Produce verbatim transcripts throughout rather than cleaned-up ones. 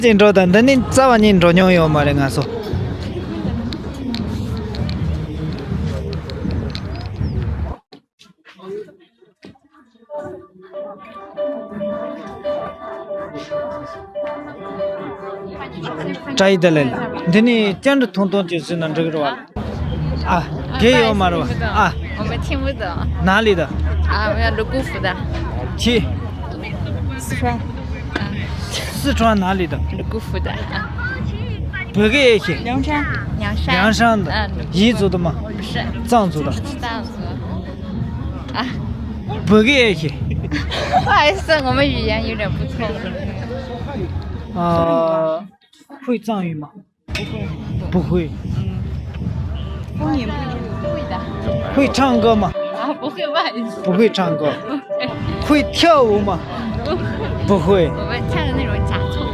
ཅིག་འགྲོ་དང་འདི་ནི་རྩ་བ་ཉིད་འགྲོ་མྱོང་ཡོད་མ་རེད་ང་ཚོ། བཀྲ་ཤིས་བདེ་ལེགས། འདི་ནི་བཅར་འདྲི་ཐུང་ཐུང་ཅིག་ཟིན་ན་འགྲིག་རེད་བ། 啊，给我吗？啊，我们听不懂。哪里的？啊，我们泸沽湖的。去。四川。四川哪里的？泸沽湖的。啊。 བོད་སྐད་ཤེས། 凉山。凉山。凉山的。嗯。 彝族的吗？不是。藏族的。藏族。啊。 不会。不好意思，我们语言有点不通。 ཨ། 会藏语吗？ 不会。 嗯。 方言不一样。会的。 会唱歌吗？啊，不会，不好意思。 不会唱歌。 不会。 会跳舞吗？ 不会。 不会。 我们跳的那种假错舞。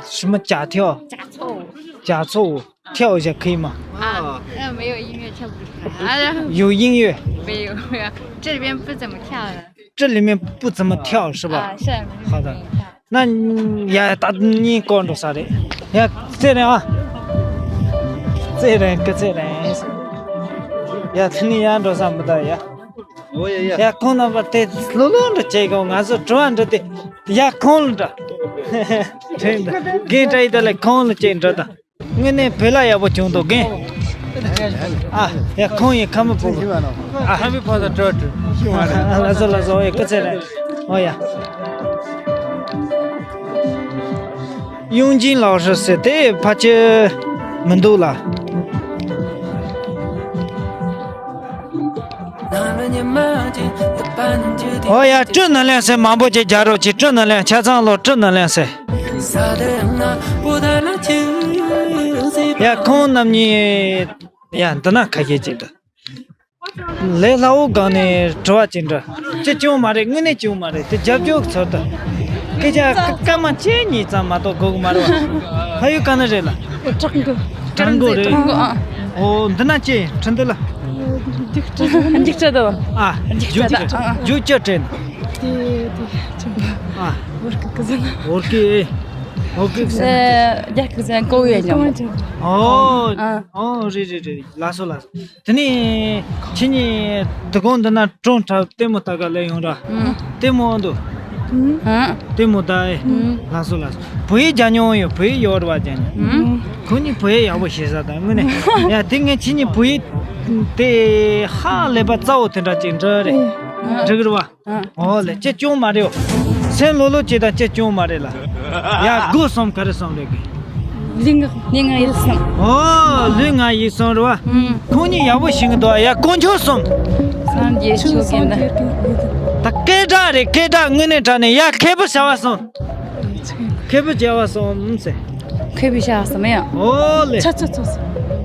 什么假跳？ 假错舞。 假错舞。 跳一下可以吗？啊，那没有音乐跳不出来。啊，有音乐。没有，没有，这里边不怎么跳的。 这里面不怎么跳是吧？啊，是。好的。 那你也打你过多少的？也这样啊。这人跟这人，也听你也多少不到呀？我也也。也空了吧？对，路路的这个，俺是转着的，也空了的。真的，跟这一个来空了，真的。 དངོས་གནས་བོད་ལྭ་ཡག་པོ་བྱུང་འདུག་རྒན། ཨ། ཡ། ཁོང་ཡི་ཁ་མི་ཕོ་བོ། ཨ། ཁ་མི་ཕོ་དང་གྲོགས་གྲོགས། ལགས་སོ་ལགས་སོ། ཨོ་ཡ། སྐུ་ཚེ་རིང་། ཨོ་ཡ། 佣金老师ཟེར་དེ་ཕལ་ཆེར་མི་འདུག་ལ། ཨོ་ཡ། སྤྲོ་ནང་ལན་ཟེར་མང་པོ་ཅིག་རྒྱག་རོགས་གྱིས། སྤྲོ་ནང་ལན། ཆ་ཚང་ལོ། སྤྲོ་ནང་ལན་ཟེར། ཡ། ཁོང་རྣམ་གཉིས། ཡ། འདི་ན་ཁ་ཤས་ཅིག་འདུག་ལས་སླ་བོ་སྒང་ནས་དྲི་བ་ཅིག་འདྲི། ཅི་བྱུང་མ་རེད། དངོས་གནས་བྱུང་མ་རེད། དེ་རྒྱབ་སྐྱོར་ཚོར་དུ། སྐད་ཆ་སྐར་མ་ཁྱེད་གཉིས་ཙམ་མ་གཏོགས་གོ་གི་མ་རེད་བ། ཕ་ཡུལ་ག་ནས་རེད་ལ། ཀྲང་གོ། ཀྲང་གོ་རེད། ཀྲང་གོ། ཨ། ཨོ། འདི་ན་ཅི་ཁྲིན་འདི་ལ། འགྱིག་ཁྲི། འགྱིག་ཁྲི་འདི་བ། ཨ། འགྱིག་ཁྲི་འདི། འགྱིག་ཁྲི། འགྱིག་ཁྲི་དྲན། དེ་དེ་ཅི། ཨ། ཨོར་ཀི་ཀི་ཟེར་ན། ཨོར་ཀི། ཨོར་ཀི་ཟེར་ན། རྒྱ་སྐད་ཟེར་ན་ཀོ་ཝེ་ཉམས། ཨོ། ཨ། ཨོ། རེད་རེད་རེད། ལགས་སོ་ལགས་སོ། དེ་ནས་ཁྱེད་གཉིས་དོ་དགོང་འདི་ན་གྲོང་ཁྲ་ལྟད་མོ་ལྟ་ག་སླེབས་ཡོང་ར། ཨང་། ལྟད་མོ་འདུག་ཨང་། ལྟད་མོ་ལྟ་ཨེ། ཨང་། ལགས་སོ་ལགས་སོ། བོད་ཡིག་སྦྱང་མྱོང་ཡོད། བོད་ཡིག་ཡོད་རེད་བ། སྦྱང་མྱོང་། ཨང་། ཁོང་གཉིས་བོད་ཡིག་ཡག་པོ་ཤེས་ས་དང་། དངོས་གནས། ཡ། དེ་ངས་ཁྱེད་གཉིས་བོད་ཡིག་དེ་ཧ་ལས་པ་རྩ་བོ་དེ་འདྲ་ཅིག་འདྲི་རེད། ཨང་། འགྲིག་རེད་བ། ཨང་། ཨོ་ལེ། ཅི་བྱུང་མ་རེད། སེམས་ལྷོད་ལྷོད་བྱེད་དང་། ཅི་བྱུང་མ་རེད་ལ། ཡ། དགུ་གསུམ་ག་རེ་གསུམ་རེད་གི། ལུས་ངག་ལུས་ངག་ཡིད་གསུམ། ཨོ། ལུས་ངག་ཡིད་གསུམ་རེད་བ། ཨང་། ཁོང་གཉིས་ཡག་པོ་ཤེས་གི་འདུག་ཡ། དཀོན་མཆོག་གསུམ། སངས་རྒྱས་ཆོས་དགེ་འདུན། ད་སྐད་གྲགས་རེད། སྐད་གྲགས་དངོས་གནས་དྲང་གནས། ཡ། མཁས་པའི་བྱ་བ་གསུམ། མཁས་པའི་བྱ་བ་གསུམ་ཟེར། མཁས་པའི་བྱ་བ་གསུམ་ཡ། ཨོ་ལེ། འཆད་རྩོད་རྩོམ་གསུམ།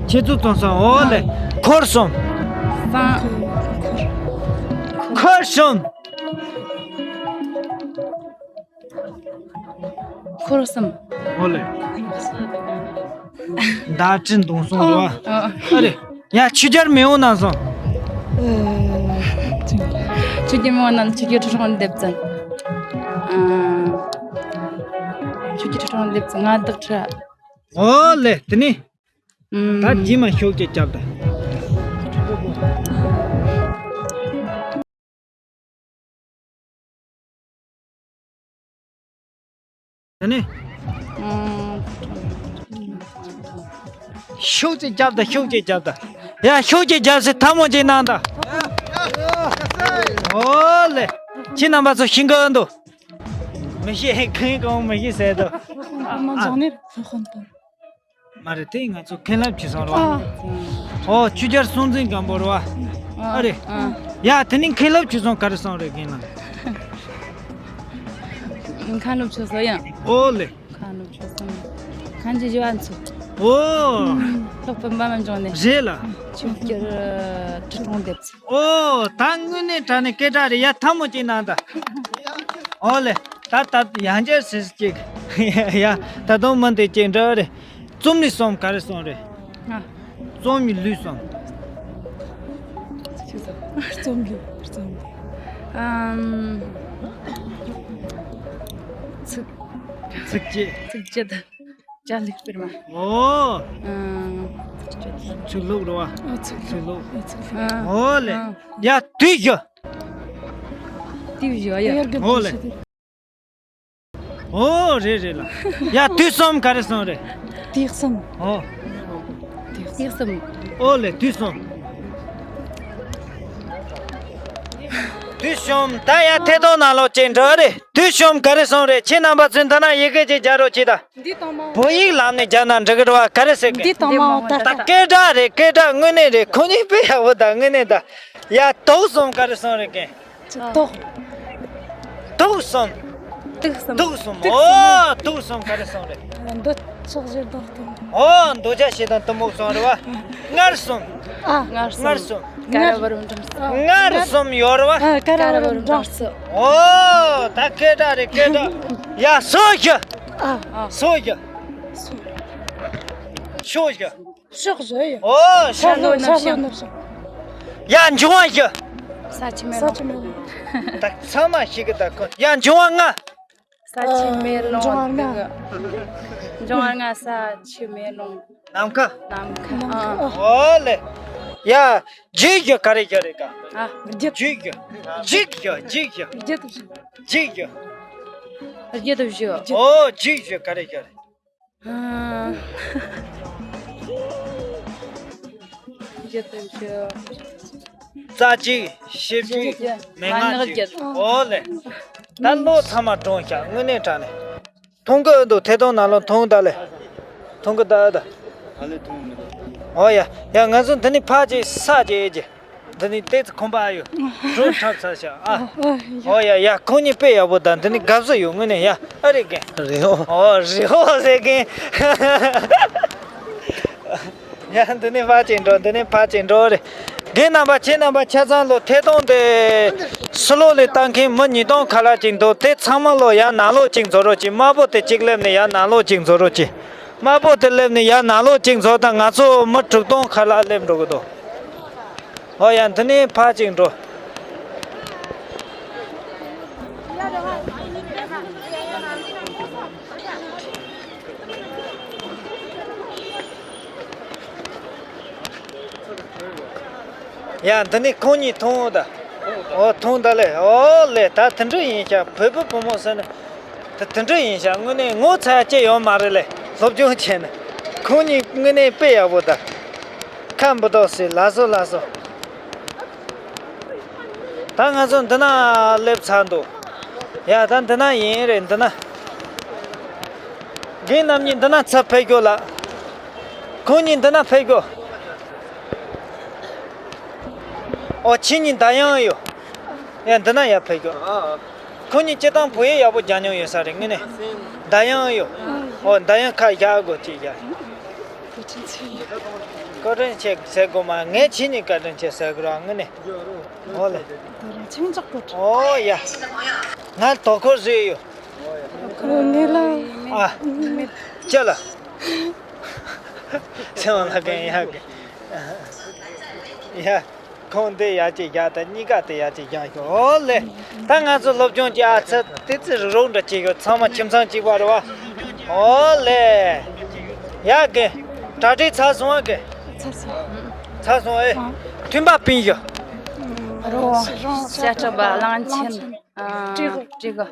འཆད་རྩོད་རྩོམ་གསུམ། ཨོ་ལེ། འཁོར་གསུམ། གསུམ། འཁོར་གསུམ། འཁོར་གསུམ། ཨོ་ལེ། ཟླ་སྤྲིན་མདུང་གསུམ་རེད་བ། ཨ། ཨ་རེད། ཡ། ཆོས་རྒྱལ་མེས་དབོན་རྣམ་གསུམ། ཆོས་རྒྱལ་མེས་དབོན་རྣམ། ཆོས་རྒྱལ་ཁྲི་སྲོང་ལྡེ་བཙན། ཨ། ཆོས་རྒྱལ་ཁྲི་སྲོང་ལྡེ་བཙན། མངའ་བདག་ཁྲི། ཨོ་ལེ། དེ་ནི། ཨུམ། ད་རྗེས་མ་ཤུགས་ཀྱིས་རྒྱབ་དང་། དེ་ནི། ཨུམ། ཤུགས་ཀྱིས་རྒྱབ་དང་། ཤུགས་ཀྱིས་རྒྱབ་དང་། ཡ། ཤུགས་ཀྱིས་རྒྱབ་ཟེར། ཐལ་མོ་གཅིག་གནང་དང་། ཨོ་ལེ། ཁྱེད་རྣམ་པ་ཚོ་ཤེས་ཀྱི་འདུག་མི་ཤེས། མཁན་གང་མི་ཤེས་ཟེར་དུ། མ་རེད། དེ་ང་ཚོ་མཁན་སློབ་བྱས་སོང་ར། ཨ། ཨོ། ཆོས་རྒྱལ་སྲོང་བཙན་སྒམ་པོ་ར་བ། ཨ་རེད། ཨ། ཡ། དེ་ནི་མཁན་སློབ་བྱས་སོང་ག་རེ་སོང་རེད་རྒན་ལགས། མཁན་སློབ་བྱས་སོང་ཡ། ཨོ་ལེ། མཁན་སློབ་བྱས་སོང་། མཁན་གྱི་བཞི་བ་ཚོ། ཨོ། སློབ་དཔོན་པད་མ་འབྱུང་གནས། རེད་ལ། ཆོས་རྒྱལ་ཁྲི་སྲོང་ལྡེ་བཙན། ཨོ། ད་དངོས་གནས་དྲང་གནས་སྐད་གྲགས་རེད་ཡ། ཐལ་མོ་གཅིག་གནང་དང་། ཨོ་ལེ། ད་ད་ཡང་བསྐྱར་ཟེར་གཅིག་ཡ། ད་དུང་མི་འདི་གཅིག་འདྲ་རེད། རྩོམ་ལུས་གསུམ་ག་རེ་གསུམ་རེད། ང་། རྩོམ་ལུས་གསུམ། རྩོམ་ལུས། རྩོམ་ལུས། ཨམ། ཚིག་ཚིགས་བཅད། ཚིགས་བཅད། ཅ་ལག་སྤེལ་མ། ཨོ། ཨང་། ཚིགས་བཅད། ཚིགས་ལྷུག་རེད་བ། ཨོ་ཚིགས་ལྷུག་ཚིགས་ལྷུག་ཨོ་ཚིགས་ལྷུག་ཨང་། ཨོ་ལེ། ཨང་། ཡ་དུས་བཞི། དུས་བཞི་ཡ། ཨོ་ལེ། ཨོ་རེད་རེད་ལ། ཡ་དུས་གསུམ་ག་རེ་གསུམ་རེད། དུས་གསུམ། ཨོ། དུས་གསུམ། ཨོ་ལེ་དུས་གསུམ། དུས་གསུམ་ད་ཡ་ཐད་གཏོང་ནང་ལོགས་ཅིག་འགྲོ་རེད། དུས་གསུམ་ག་རེ་གསུམ་རེད། ཁྱེད་རྣམ་པ་ཚོས་འདི་ན་ཡི་གེ་ཅིག་སྦྱར་རོགས་གྱིས་ད། འདི་དང་མ། བོད་ཡིག་ལམ་ནས་སྦྱར་ན་འགྲིག་གི་རེད་བ། ག་རེ་ཟེར་གི། འདི་དང་མ་ད་ད་སྐད་གྲགས་རེད། སྐད་གྲགས་དངོས་གནས་རེད། ཁོ་གཉིས་དཔེ་ཡག་པོ་ད་དངོས་གནས་ད། ཡ་དུག་གསུམ་ག་རེ་གསུམ་རེད་གི། དུག་དུག་གསུམ། དུག་གསུམ། དུག་གསུམ། དུག་གསུམ། ཨོ་དུག་གསུམ་ག་རེ་གསུམ་རེད། འདོད་ཆགས་ཞེ་སྡང་གཏི་མུག་ཨོ་འདོད་ཆགས་ཞེ་སྡང་གཏི་མུག་གསུམ་རེད་བ། མངར་གསུམ། ཨ། མངར་གསུམ། མངར་གསུམ། ཀ་ར་བུ་རམ་འབྲོང་རྩི། མངར་གསུམ་ཡོད་རེད་བ། ཨ། ཀ་ར་བུ་རམ་འབྲོང་རྩི། ཨོ་ད་སྐད་གྲགས་རེད་སྐད་གྲགས། ཡ་སོ་བཞི། ཨ། སོ་བཞི། སོ་བཞི། ཕྱོགས་བཞི་ཡོད། ཨོ་ཤར་ལྷོ་ནུབ་བྱང་། ཡ་འབྱུང་བ་བཞི། ས་ཆུ་མེ་རླུང་། ས་ཆུ་མེ་རླུང་། ད་ཚང་མ་ཤེས་གི་ད་ཁོ། ཡ་འབྱུང་བ་ལྔ། ས་ཆུ་མེ་རླུང་འབྱུང་བ་ལྔ། འབྱུང་བ་ལྔ་ས་ཆུ་མེ་རླུང་། ནམ་མཁའ། ནམ་མཁའ། ཨ། ཨོ་ལེ། ཡ་རྒྱུད་བཞི་ག་རེ་བཞི་རེད་ག། ཨ། རྒྱུད། རྒྱུད་བཞི། རྒྱུད་བཞི་རྒྱུད་བཞི། རྒྱུད་བཞི། རྒྱུད་བཞི། རྒྱུད་བཞི། ཨོ་རྒྱུད་བཞི་ག་རེ་བཞི་རེད། རྒྱུ་དང་རྒྱུ། རྩ་གཅིག་ཤེས་གཅིག་མན་ངག་གཅིག་ཨོ་ལེ། ད་བློ་ཚང་མ་དྲོངས་ཤག་དངོས་གནས་དྲང་ནས། མཐོང་གི་འདུག་ཐད་གཏོང་ནང་ལོགས་མཐོང་ད་ལེ། མཐོང་གི་ད་ད། ཨོ་ཡ་ཡ་ང་ཚོ་འདི་ནས་ཕར་ཅིག་ས་ཅིག་ཨེ་ཅིག་འདི་ནི་ཏོག་ཙམ་ཁང་པ་ཡོད། འགྲོ་འཁྲབ་ཚར་ཤག་ཨ། ཨོ་ཡ་ཡ་ཁོང་གཉིས་དཔེ་ཡག་པོ་དང་འདི་ནི་དགའ་བསུ་ཡོད་དངོས་གནས་ཡ་ཨ་རེད་གན། རེད་ཨོ། ཨོ་རེད་ཨོ་ཟེར་གན། ཡ་འདི་ནི་ཕར་ཅིག་འགྲོ་འདི་ནི་ཕར་ཅིག་འགྲོ་རེད། རྒན་རྣམ་པ་ཁྱེད་རྣམ་པ་ཆ་ཚང་ལོ་ཐད་གཏོང་དེ་སུ་ལོ་ལས་བཏང་མཁན་མི་ཉིས་སྟོང་ཁ་ལག་ཅིག་འདུག་དེ་ཚང་མ་ལོ་ཡ་ནང་ལོགས་ཅིག་འཛུལ་རོགས་གྱིས། དམར་པོ་དེ་གཅིག་སླེབས་ནས་ཡ་ནང་ལོགས་ཅིག་འཛུལ་རོགས་གྱིས། དམར་པོ་དེ་སླེབས་ནས་ཡར་ནང་ལོགས་གཅིག་འཛུལ་དང་། ང་ཚོ་མི་དྲུག་སྟོང་ཁ་ལག་སླེབས་འགྲོ་གི་འདུག་ཨོ་ཡ་འདི་ནས་ཕར་གཅིག་འགྲོ། ཡ་འདི་ནས་ཁོང་གཉིས་མཐོང་ད། ཨོ་མཐོང་ད་ལེ། ཨོ་ལེ་ད་དེ་འདྲ་ཡིན་ཤག་བོད་པའི་བུ་མོ་ཟེར་ན། ད་དེ་འདྲ་ཡིན་ཤག་དངོས་གནས་ངོ་ཚ་ཅི་ཡོད་མ་རེད་ལེ། སློབ་སྦྱོང་བྱས་ན། ཁོང་གཉིས་དངོས་གནས་དཔེ་ཡག་པོ་ད། ཁམ་བུ་ཏོག་སི་ལ་སོ་ལ་སོ། ད་ང་ཚོ་འདི་ན་སླེབས་ཚར་འདུག་ཡ་ད་འདི་ན་ཡིན་རེད་འདི་ན། རྒན་རྣམ་གཉིས་འདི་ན་ཚུར་ཕེབས་རྒྱུ་ལ། ཁོང་གཉིས་འདི་ན་ཕེབས་རྒྱུ། ཨོ་ཁྱེད་གཉིས་ད་ཡང་ཡོད། ཡ་འདི་ན་ཡར་ཕེབས་རྒྱུ། ཁོ་གཉིས་སྤྱིར་བཏང་བོད་ཡིག་ཡག་པོ་སྦྱང་མྱོང་ཡོད་ས་རེད་དངོས་གནས། ཟླ་དབྱངས་ཡོད། ཨོ་ཟླ་དབྱངས་ཁ་བཞག་དགོས་ཅིག་བཞག་བཀའ་དྲིན་ཆེ་ཟེར་དགོས་མ་ངས་ཁྱེད་གཉིས་བཀའ་དྲིན་ཆེ་ཟེར་དགོས་ར་དངོས་གནས། ཨོ་ལེ། ད་རུང་ཆིང་ཆག་གོ། ཨོ་ཡ། ང་དོ་ཁུར་བཟོས་ཡོད། ཁོ་ངེས་ལ། ཨ། ཅི་ལ། སེམས་ལ་གན་ཡག་གི། ཡ། ཁོང་འདི་ཡར་ཅིག་བཞག་དང་གཉིས་ཀ་དེ་ཡར་ཅིག་བཞག་ཤོག་ཨོ་ལེ། ད་ང་ཚོ་སློབ་སྦྱོང་གི་ཨ་ཚ་ཏི་ཙི་རུག་རུག་འདྲ་ཅིག་ཡོད། ཚང་མ་ཁྱིམ་ཚང་གཅིག་པ་རེད་བ། ཨོ་ལེ། ཡ་གི། གྲ་སྒྲིག་ཚར་སོང་ཨ་གི། ཚར་སོང་ཨེ། མཐུན་པ་སྤུན་བཞི། རོ། ཤ་ཁྲག་པ་གླང་ཆེན། ཨ། སྤྲེའུ། སྤྲེའུ།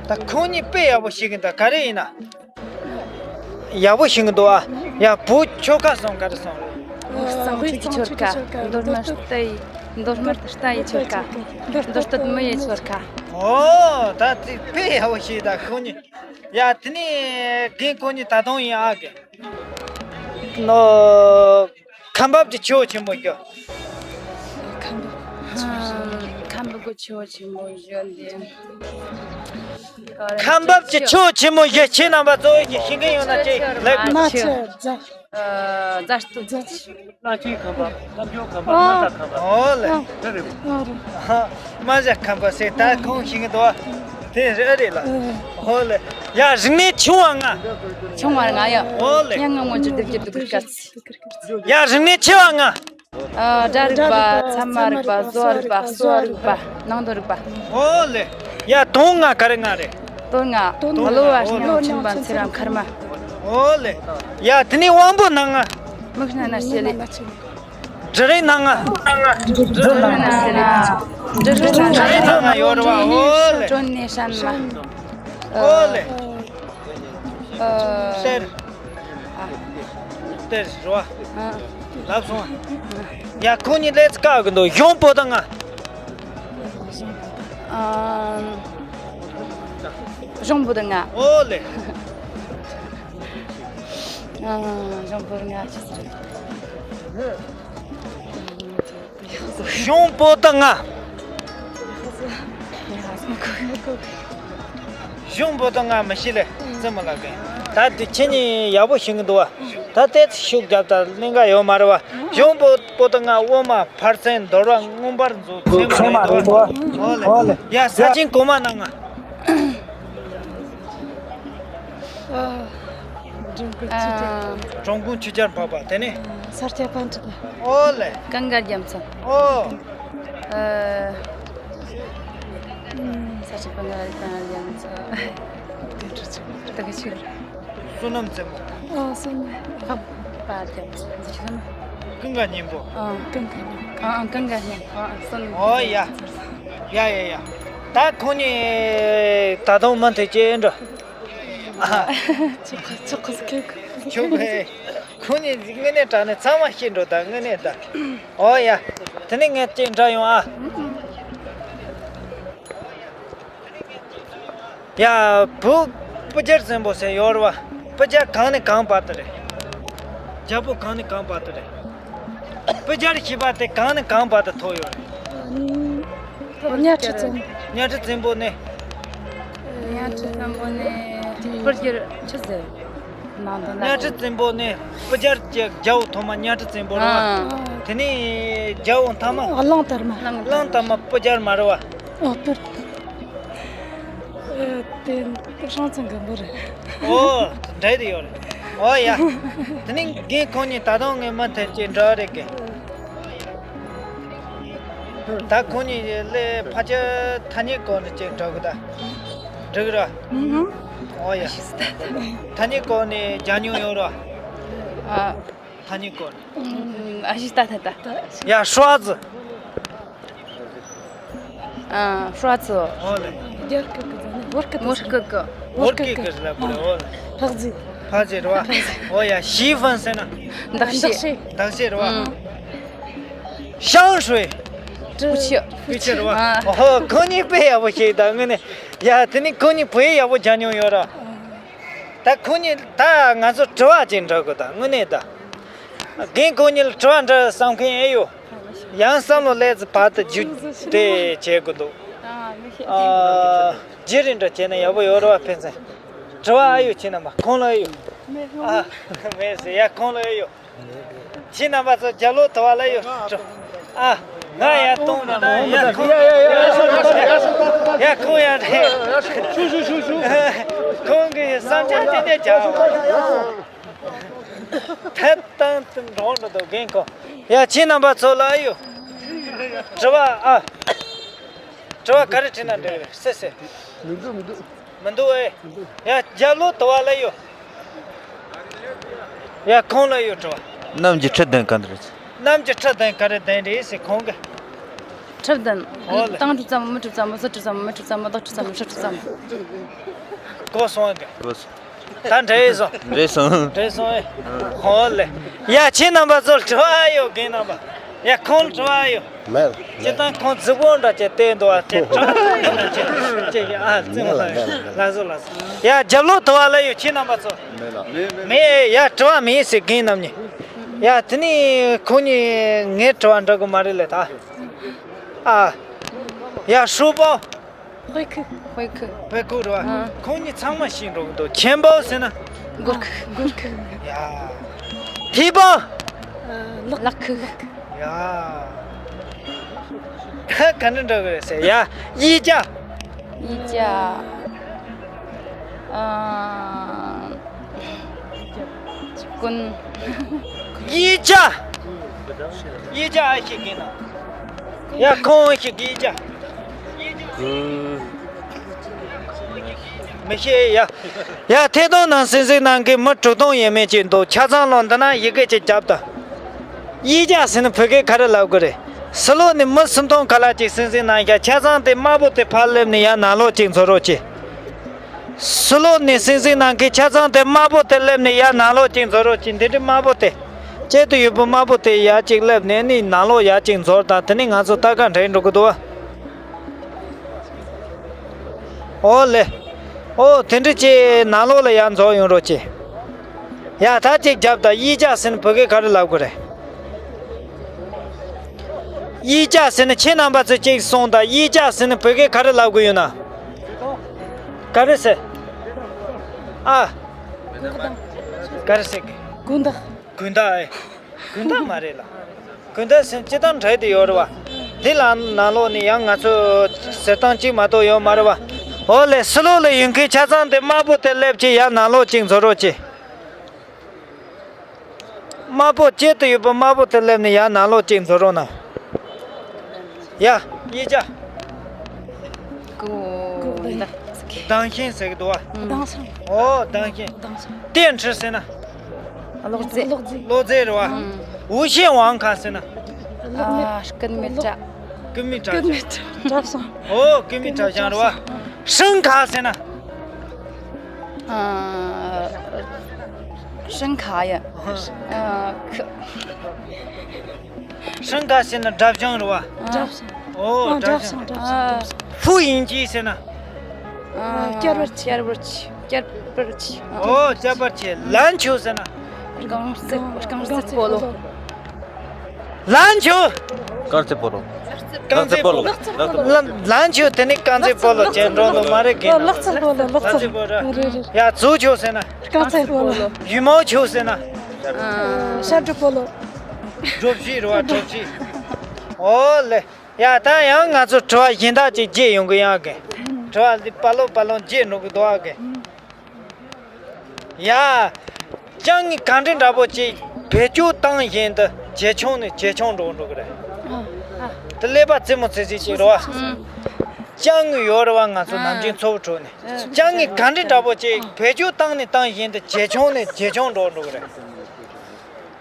ད་ཁོང་གཉིས་དཔེ་ཡག་པོ་ཤེས་ཀྱི་འདུག་ག་རེ་ཡིན་ན། ཡག་པོ་ཤེས་ཀྱི་འདུག་ཨ། ཡ་བུ་ཆོལ་ཁ་གསུམ་ག་རེ་གསུམ་རེད། དབུས་གཙང་ཆོས་ཀྱི་ཆོལ་ཁ། མདོ་སྨད་རྟ་ཡི། མདོ་སྨད་རྟ་ཡི་ཆོལ་ཁ། མདོ་སྟོད་མི་ཡི་ཆོལ་ཁ། ཨོ་ད་དེ་དཔེ་ཡག་པོ་ཤེས་ད་ཁོང་གཉིས། ཡ་དེ་ནས་རྒན་ཁོང་གཉིས་ད་དུང་ཡིན་ཨ་གི། ནོ། ཁམས་པ་གི་ཆུ་བོ་ཆེན་པོ་བཞི། ཁམས་པ། ཁམས་པ་གི་ཆུ་བོ་ཆེན་པོ་བཞི་འདི། ཁམས་པ་གི་ཆུ་བོ་ཆེན་པོ་བཞི་ཁྱེད་རྣམ་པ་གཙོ་བོ་ཞིག་ཤེས་མཁན་ཡོད་ན་ཅིག་ལབ། རྨ་ཆུ། རྫ། ཨ། རྫ་སྟོད། རྫ་ཆུ། རྨ་ཆུའི་ཁམས་པ། རྣམ་རྒྱལ་ཁམས་པ། ཨ། རྨ་ས་ཁམས་པ། ཨོ་ལེ། འདི་རེད་པ། ཨ་རེད། རྨ་ས་ཁམས་པ་ཟེར་ད་ཁོང་ཤེས་ཀྱི་འདུག་དེ་རེད་རེད་ལ། ཨོ་ལེ། ཡ་རིག་གནས་ཆུང་བ་ལྔ། ཆུང་བ་ལྔ་ཡ། ཨོ་ལེ། ཡ་ང་ངོ་ཅི་སྡེབ་སྐྱིད་སྡུག་སྐར་ཚི། ཡ་རིག་གནས་ཆེ་བ་ལྔ། ཨ། སྒྲ་རིག་པ། ཚད་མ་རིག་པ། བཟོ་རིག་པ། གསོ་རིག་པ། ནང་དོན་རིག་པ། ཨོ་ལེ། ཡ་དོན་ལྔ་ག་རེ་ལྔ་རེད། ལོ་ལྔ། ལོ་ལྔ། ལོ་ལྔ་ཆུང་བ་ཚེ་རིང་མཁར་མ། ཨོ་ལེ། ཡ་དེ་ནས་དབང་པོ་སྣ་ལྔ། མིག་སྣ་སྣ་ལྕེ་ལུས། དྲི་རིན་སྣ་ལྔ། དྲི་རིན་སྣ་ལྔ། དྲི་རིན་སྣ་ལྔ་ཡོད་རེད་བ། ཨོ་ལེ། སྒྲོན་ནས་སྲན་མ། ཨོ་ལེ། ཨ། གཏེར། གཏེར་རེད་བ། ཨ། ལབ་སོང་། ཡ་ཁོང་གཉིས་ལས་ཀ་གི་འདུག་གཞུང་པོ་ཏི་ལྔ། ཨ། གཞུང་པོ་ཏི་ལྔ། ཨོ་ལེ། ཨ། གཞུང་པོ་ཏི་ལྔ་ཆི་ཟེར། གཞུང་པོ་ཏི་ལྔ། གཞུང་པོ་ཏི་ལྔ་མི་ཤེས་ལེ། རྩེད་མོ་ལ་གན། ད་དེ་ཁྱེད་གཉིས་ཡག་པོ་ཤེས་ཀྱི་འདུག་བ། ད་ལྟའི་ཚེ་ཤུགས་རྒྱབ་ད་གླེང་ག་ཡོད་མ་རེད་བ། གཞུང་པོ་པོ་ཏི་ལྔ། དབུ་མ། ཕར་ཚད། འདོར་བ། མངོན་པར་མཛོད། ཚད་མ་རེད་འདུག་བ། ཨོ་ལེ། ཡ་ས་ཆེན་གོང་མ་སྣ་ལྔ། ཨ། འབྲོང་ཁུང་ཆུ་སྐྱར། ཨ། འབྲོང་ཁུང་ཆུ་སྐྱར་འཕགས་པ། དེ་ནས། ས་སྐྱ་པཎྜི་ཏ། ཨོ་ལེ། ཀུན་དགའ་རྒྱ་མཚོ། ཨོ། ཨ། ས་སྐྱ་པཎྜི་ཏ་རྒྱ་མཚོ། དེ་འདྲ་ཅིག་ད་ག་ཅིག་བསོད་ནམས་རྩེ་མོ། ཨ། བསོད་ནམས། འཕགས་པ་རྒྱ་མཚོ། ཀུན་དགའ་སྙིང་པོ། ཨ། ཀུན་དགའ་སྙིང་པོ། ཨ། ཨ། ཀུན་དགའ་སྙིང་པོ། ཨ། བསོད་ནམས། ཨོ་ཡ། ཡ་ཡ་ཡ། ད་ཁོང་གཉིས་ད་དུང་མུ་མཐུད་ཅིག་འགྲོ། ཨ། ཆོག་གི། ཆོག་གི། ཁྱོད་ཀྱིས། ཁོང་གཉིས་དངོས་གནས་དྲང་གནས་ཚང་མ་ཤེས་འགྲོ་ད། དངོས་གནས་ད། ཨོ་ཡ། དེ་ནས་ངས་ཅིག་འདྲི་ཡོང་ཨ། ཡ། བུ་སྤུ་རྒྱལ་བཙན་པོ་ཟེར་ཡོད་རེད་བ། སྤུ་རྒྱལ་གང་ནས་གང་བར་དུ་རེད། རྒྱལ་པོ་གང་ནས་གང་བར་དུ་རེད། སྤུ་རྒྱལ་ཞེས་པ་དེ་གང་ནས་གང་བར་དུ་ཐོགས་ཡོད་རེད། གཉའ་ཁྲི་བཙན། གཉའ་ཁྲི་བཙན་པོ་ནས། གཉའ་ཁྲི་བཙན་པོ་ནས་སྤུ་རྒྱལ་ཆི་ཟེར། ནང་དུ་གཉའ་ཁྲི་བཙན་པོ་ནས་སྤུ་རྒྱལ་གྱི་རྒྱལ་པོ་ཐོག་མ་གཉའ་ཁྲི་བཙན་པོ་རེད་བ། ཨ། དེ་ནས་རྒྱལ་པོ་མཐའ་མ། གླང་དར་མ། གླང་དར་མ་སྤུ་རྒྱལ་མ་རེད་བ། ཨོ་སྤུ། ཨ། དེ་སྲོང་བཙན་སྒམ་པོ་རེད། ཨོ། འདྲ་དེ་ཡོད་རེད། ཨོ་ཡ། དེ་ནས་རྒན་ཁོང་གཉིས་ད་དུང་ངས་མུ་མཐུད་ཅིག་འདྲི་རེད་གི། ད་ཁོང་གཉིས་ལས་ཕལ་ཆེར་ཐ་སྙད་སྐོར་ནས་ཅིག་འདྲི་གི་ད། འགྲིག་ར། ཨུ་ཧུམ། ཨོ་ཡ། ཐ་སྙད་སྐོར་ནས་རྒྱག་མྱོང་ཡོད་ར། ཨ། ཐ་སྙད་སྐོར་ནས། ཨ་ཞིག་ད་ད་ད། ཡ་ཧྲོ་ཙི། ཨ། ཧྲོ་ཙི། ཨོ་ལེ། རྒྱ་སྐད་གི་ཟེར་ན་བོད་སྐད་དུ་བོད་སྐད་གི། བོད་སྐད་གི་ལབ་དགོས་རེད། ཨོ་ལེ། ཕག་རྫི། ཕག་རྫི་རེད་བ། ཨོ་ཡ། ཞི་ཧྥན་ཟེར་ན། འདག་ཤེ། འདག་ཤེ་རེད་བ། ཨང་། ཤང་ཧྲུའེ། ཀུ་ཆུ། ཀུ་ཆུ་རེད་བ། ཨ། ཨོ་ཧོ། ཁོང་གཉིས་དཔེ་ཡག་པོ་ཤེས་ད་དངོས་གནས། ཡ་དེ་ནི་ཁོང་གཉིས་དཔེ་ཡག་པོ་རྒྱག་མྱོང་ཡོད་ར། ད་ཁོང་གཉིས་ད་ང་ཚོ་དྲི་བ་ཅིག་འདྲི་དགོས་ད་དངོས་གནས་ད། རྒན་ཁོང་གཉིས་ལ་དྲི་བ་འདྲི་བསམ་མཁན་ཨེ་ཡོད། ཡང་བསམ་བློ་སླེབས་ཚེ་བར་དུ་རྒྱུགས་དེ་བྱེད་དགོས་འདུག་ཨ། རྗེས་རིང་འདྲ་བྱས་ན་ཡག་པོ་ཡོད་རེད་བ། ཕན་ཚུན་དྲི་བ་ཨ་ཡོད་ཁྱེད་རྣམ་པ། ཁོང་ལ་ཨེ་ཡོད། ཨ། མེད་ཟེར། ཡ་ཁོང་ལ་ཨེ་ཡོད། ཁྱེད་རྣམ་པ་ཚོ་རྒྱབ་ལོགས་དུ་བ་ལ་ཡོད། ཨ། ང་ཡར་གཏོང་ན་ན། ཡ་ཁོང་། ཡ་ཁོང་ཡར་རེད། ཤུ་ཤུ་ཤུ་ཤུ། ཁོང་གིས་བསམ་འཆར་ཏན་ཏན་བྱ། ཐད་བཏང་དུ་འགྲོ་འགྲོ་འདུག་རྒན་ཁོ། ཡ་ཁྱེད་རྣམ་པ་ཚོ་ལ་ཨེ་ཡོད། དྲི་བ་ཨ། དྲི་བ་ག་རེ་དྲིས་ན་འགྲིག་རེད། སེ་སེ། མི་འདུག་མི་འདུག་མི་འདུག་ཨེ། ཡ་རྒྱབ་ལོགས་དུ་བ་ལ་ཡོད། ཡ་ཁོང་ལ་ཡོད་དྲི་བ། གནམ་གྱི་ཁྲི་གདན་ག་འདྲ་རེད། གནམ་གྱི་ཁྲི་གདན་ག་རེ་གདན་རེད་ཟེར་ཁོང་གིས། ཁྲི་གདན། ཨོ་ལེ། སྟེང་ཁྲི་ཙམ། དམུ་ཁྲི་ཙམ། ཟུར་ཁྲི་ཙམ། མི་ཁྲི་ཙམ། ལྡོག་ཁྲི་ཙམ། ཧྲི་ཁྲི་ཙམ། གོ་སོང་གི། གོ་སོང་། ད་འདྲ་ཡིན་སོང་། འདྲ་སོང་། འདྲ་སོང་ཨེ། ཧོ་ལེ། ཡ་ཁྱེད་རྣམ་པ་ཚོར་དྲི་བ་ཡོད་རྒན་རྣམ་པ། ཡ་ཁོང་ལ་དྲི་བ་ཡོད། མེད། སྤྱིར་བཏང་ཁོང་རྫི་བོ་འདྲ་བྱས་བལྟས་འདུག་བ། དེ་དྲི་བ་ཡོད་ན་ཅིག་ཅིག་ཨ་རྩེ་མོ་ལ་ཡོད། ལགས་སོ་ལགས་སོ། ཡ་རྒྱབ་ལོགས་དུ་བ་ལ་ཡོད། ཁྱེད་རྣམ་པ་ཚོ། མེད་ལ། མེད། མེད། ཡ་དྲི་བ་མེད་ཟེར་རྒན་རྣམ་གཉིས། ཡ་དེ་ནི་ཁོང་གཉིས་ངའི་དྲི་བ་འདྲི་དགོས་མ་རེད་ལེ་ད། ཨ། ཡ་ཧྲུའུ་པའོ། དཔེ་ཁུག་དཔེ་ཁུག་དཔེ་ཁུག་རེད་བ། ཨ། ཁོང་གཉིས་ཚང་མ་ཤེས་འགྲོ་གི་འདུག་ཆེན་པའོ་ཟེར་ན། སྒོར་ཁུག་སྒོར་ཁུག་ཡ། ཕི་པའོ། ལག་ཁུག་ཡ། ད་ག་འདྲ་འགྲོ་གི་རེད་ཟེར་ཡ། ཡི་ཅ། ཡི་ཅ། ཨ། ཀུན། ཡི་ཅ། ཡི་ཅ་ཨ་ཞིག་གིན་ན། ཡ་ཁོང་ཞིག་ཡི་ཅ། ཨུ། མི་ཤེས་ཡ། ཡ་ཐད་གཏོང་ནང་གསན་གཟིགས་གནང་མཁན་མི་དྲུག་སྟོང་ཡས་མས་ཅིག་འདུག་ཆ་ཚང་ལོ་འདི་ན་ཡི་གེ་ཅིག་རྒྱབ་དང་། གཡས་ལྕགས་ཟེར་ན་བོད་སྐད་ག་རེ་ལབ་དགོས་རེད། ཕྱི་ལོགས་ནས་མི་སུམ་སྟོང་ཁ་ལག་ཅིག་གསན་གཟིགས་གནང་ཤག་ཆ་ཚང་དེ་དམར་པོ་དེ་ཕར་སླེབས་ནས་ཡར་ནང་ལོགས་ཅིག་འཛུལ་རོགས་གྱིས། ཕྱི་ལོགས་ནས་གསན་གཟིགས་གནང་མཁན་ཆ་ཚང་དེ་དམར་པོ་དེ་སླེབས་ནས་ཡར་ནང་ལོགས་ཅིག་འཛུལ་རོགས་གྱིས། འདི་འདྲའི་དམར་པོ་དེ། གཅིག་ཏུ་ཡོད་པའི་དམར་པོ་དེ་ཡར་ཅིག་སླེབས་ནས་ནི་ནང་ལོགས་ཡར་ཅིག་འཛུལ་དང་དེ་ནས་ང་ཚོ་ལྟ་ག་འགྲིག་འགྲོ་གི་འདུག་བ། ཨོ་ལེ། ཨོ་དེ་འདྲ་ཅིག་ནང་ལོགས་ལ་ཡར་འཛུལ་ཡོང་རོགས་གྱིས། ཡ་ད་ཅིག་རྒྱབ་དང་། གཡས་ལྕགས་ཟེར་ན་བོད་སྐད་ག་རེ་ལབ་དགོས་རེད། གཡས་ལྕགས་ཟེར་ན་ཁྱེད་རྣམ་པ་ཚོས་ཅིག་གསུངས་དང་། གཡས་ལྕགས་ཟེར་ན་བོད་སྐད་ག་རེ་ལབ་དགོས་ཡོད་ན། ག་རེ་ཟེར། ཨ། ག་རེ་ཟེར་གི། དགོན་བདག་དགོན་བདག་ཨེ། དགོན་བདག་མ་རེད་ལ། དགོན་བདག་ཟེར་ན་སྤྱིར་བཏང་འདྲ་དེ་ཡོད་རེད་བ། འདི་ལ་ནང་ལོགས་ནས་ཡང་ང་ཚོ་ཟེར་སྟངས་གཅིག་མ་གཏོགས་ཡོད་མ་རེད་བ། འོ་ལེ། ཕྱི་ལོགས་ལ་ཡོད་མཁན་ཆ་ཚང་དེ་དམར་པོ་དེ་སླེབས་ཀྱིས་ཡར་ནང་ལོགས་ཅིག་འཛུལ་རོགས་གྱིས། དམར་པོ་གཅིག་ཏུ་ཡོད་པ་དམར་པོ་དེ་སླེབས་ནས་ཡར་ནང་ལོགས་ཅིག་འཛུལ་རོགས་གནང་། ཡ། གཡས་ལྕགས། གོ། ད། སྡང་ཞེན་ཟེར་གི་འདུག་བ། སྡང་ཞེན། ཨོ་སྡང་ཞེན། སྡང་ཞེན། གཏན་ཁྲི་ཟེར་ན། གློག་རྫས། གློག་རྫས། གློག་རྫས་རེད་བ། འུ་ཤིན་ཝང་ཁ་ཟེར་ན། ཨ། སྐུད་མེད་བྲག་སྐུད་མེད་བྲག་སྐུད་མེད་བྲག་བྲག་སོང་། ཨོ་སྐུད་མེད་བྲག་ཞང་རེད་བ། ཧྲང་ཁ་ཟེར་ན། ཨ། ཧྲང་ཁ་ཡ། ཨ། ཁ། ཧྲང་ཁ་ཟེར་ན་དགྲ་བྱང་རེད་བ། དགྲ་བྱང་། ཨོ་ཨ། དགྲ་བྱང་། དགྲ་བྱང་། ཧྥུ་ཡིན་ཅི་ཟེར་ན། ཨ། བསྐྱར་བར་བྱེད། བསྐྱར་བར་བྱེད། བསྐྱར་བར་བྱེད། ཨོ་བསྐྱར་བར་བྱེད། ལན་ཆོ་ཟེར་ན། རྐང་རྩེད། རྐང་རྩེད་སྤོ་ལོ། ལན་ཆོ། རྐང་རྩེད་སྤོ་ལོ། རྐང་རྩེད་སྤོ་ལོ། ལན་ཆོ་དེ་ནི་རྐང་རྩེད་སྤོ་ལོ་བྱེད་འགྲོ་ལོ་མ་རེད་གི། ལག་རྩེད་སྤོ་ལོ། ལག་རྩེད་སྤོ་ལོ། རེད་རེད། ཡ་ཙུའུ་ཆོ་ཟེར་ན། རྐང་རྩེད་སྤོ་ལོ། ཡུ་མའོ་ཆོ་ཟེར་ན། ཤར་འགྲོ་སྤོ་ལོ། གྲོ་བཞི་རེད་བ། གྲོ་བཞི། ཨོ་ལེ། ཡ་ད་ཡང་ང་ཚོ་དྲི་བ་གཞན་དག་ཅིག་བརྗེད་ཡོང་གི་ཡང་གི། དྲི་བ་འདི་པ་ལོ་པ་ལོ་བརྗེད་འགྲོ་གི་འདུག་ཨ་གི། ཡ། ཅང་ངེ་ག་འདྲ་འདྲ་པོ་ཅིག་བེད་སྤྱོད་བཏང་བཞིན་དུ་ཇེ་ཆུང་ནས་ཇེ་ཆུང་འགྲོ་འགྲོ་གི་རེད། དེ་ཀླད་པ་རྩེད་མོ་རྩེ་རྩེ་ཅིག་རེད་བ། ཅང་ངེ་ཡོད་རེད་བ། ང་ཚོ་ནམ་རྒྱུན་འཚོ་བའི་ཁྲོད་ནས་ཅང་ངེ་ག་འདྲ་འདྲ་པོ་ཅིག་བེད་སྤྱོད་བཏང་ནས་བཏང་བཞིན་དུ་ཇེ་ཆུང་ནས་ཇེ་ཆུང་འགྲོ་འགྲོ་གི་རེད།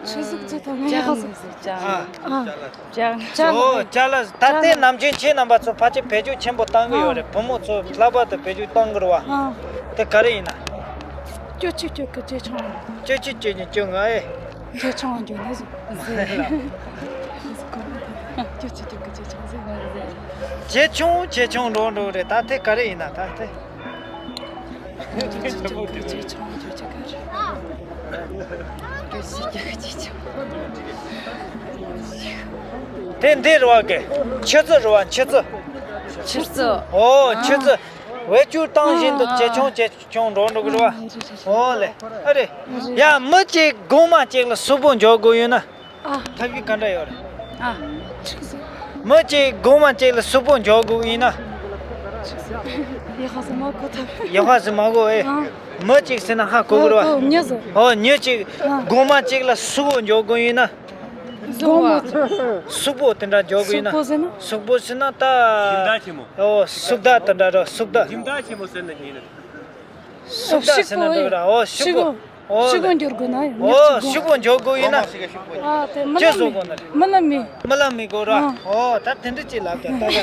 ཆུ་གཟུགས་ཅི་དང་ངའི་ཧ་ཟིག་ཅང་། ཨ། ཅང་། ཅང་། ཨོ་ཅ་ལ། ད་ལྟའི་ནམ་རྒྱུན་ཁྱེད་རྣམ་པ་ཚོ་ཕལ་ཆེར་བེད་སྤྱོད་ཆེན་པོ་བཏང་གི་ཡོད་རེད། བུ་མོ་ཚོ་ལྷག་པར་དུ་བེད་སྤྱོད་བཏང་གི་རེད་བ། ཨ། དེ་ག་རེ་ཡིན་ན། ཅོ་ཅི་ཅོ་གི་ཇེ་ཆུང་། ཅོ་ཅི་ཅོ་ནི་ཅོ་ང་ཨེ། ཇེ་ཆུང་འགྱོ་ནི་ཟིག་ཅོ་ཅི་ཅོ་གི་ཇེ་ཆུང་ཟིག་ཇེ་ཆུང་ཇེ་ཆུང་འགྲོ་འགྲོ་རེད། ད་དེ་ག་རེ་ཡིན་ན་ད་དེ། དེ་འདི་རེད་བ་གི། ཆུ་ཚོད་རེད་བ། ཆུ་ཚོད། ཆུ་ཚོད། ཨོ་ཆུ་ཚོད། བེད་སྤྱོད་བཏང་བཞིན་དུ་ཇེ་ཆུང་ཇེ་ཆུང་འགྲོ་འགྲོ་གི་རེད་བ། ཨོ་ལེ། ཨ་རེ། ཡ་མི་གཅིག་སྒོང་མ་གཅིག་ལ་ཕྱུག་པོ་འཇོག་དགོས་ཡོད་ན། ཨ། ཐབས་ཤེས་ག་འདྲ་ཡོད་རེད། ཨ། མི་གཅིག་སྒོང་མ་གཅིག་ལ་ཕྱུག་པོ་འཇོག་དགོས་ཡིན་ན། ཡག་པ་ཟིག་མ་གོ་ཐབས། ཡག་པ་ཟིག་མ་གོ་ཨེ། ཨ། མི་གཅིག་ཟེར་ན་ཧ་གོ་གི་རེད་བ། ཨོ་མྱི་ཟིག་ཨོ་མྱི་གཅིག་ཨ། སྒོང་མ་གཅིག་ལ་ཕྱུག་པོ་འཇོག་དགོས་ཡིན་ན། སྒོང་མ། ཕྱུག་པོ་དེ་འདྲ་འཇོག་དགོས་ཡིན་ན། ཕྱུག་པོ་ཟེར་ན། ཕྱུག་པོ་ཟེར་ན་ད། སྦྱིན་བདག་ཆེན་མོ། ཨོ་ཕྱུག་བདག་དེ་འདྲ་རེད། ཕྱུག་བདག་སྦྱིན་བདག་ཆེན་མོ་ཟེར་ན་ཡིན་ན། ཕྱུག་བདག་ཟེར་ན་འགྲིག་ར། ཨོ་ཕྱུག་པོ། ཕྱུག་པོ། ཨོ་ཕྱུག་པོ་འགྱུར་དགོས་ན་ཡང་། ཨོ་ཕྱུག་པོ་འཇོག་དགོས་ཡིན་ན། ཨ་དེ་རྨི་ལམ་མི། རྨི་ལམ་མི། རྨི་ལམ་མི་དགོས་ར། ཨོ་ད་དེ་འདྲ་ཅིག་ལབ་ཀྱང་ད་ཡ།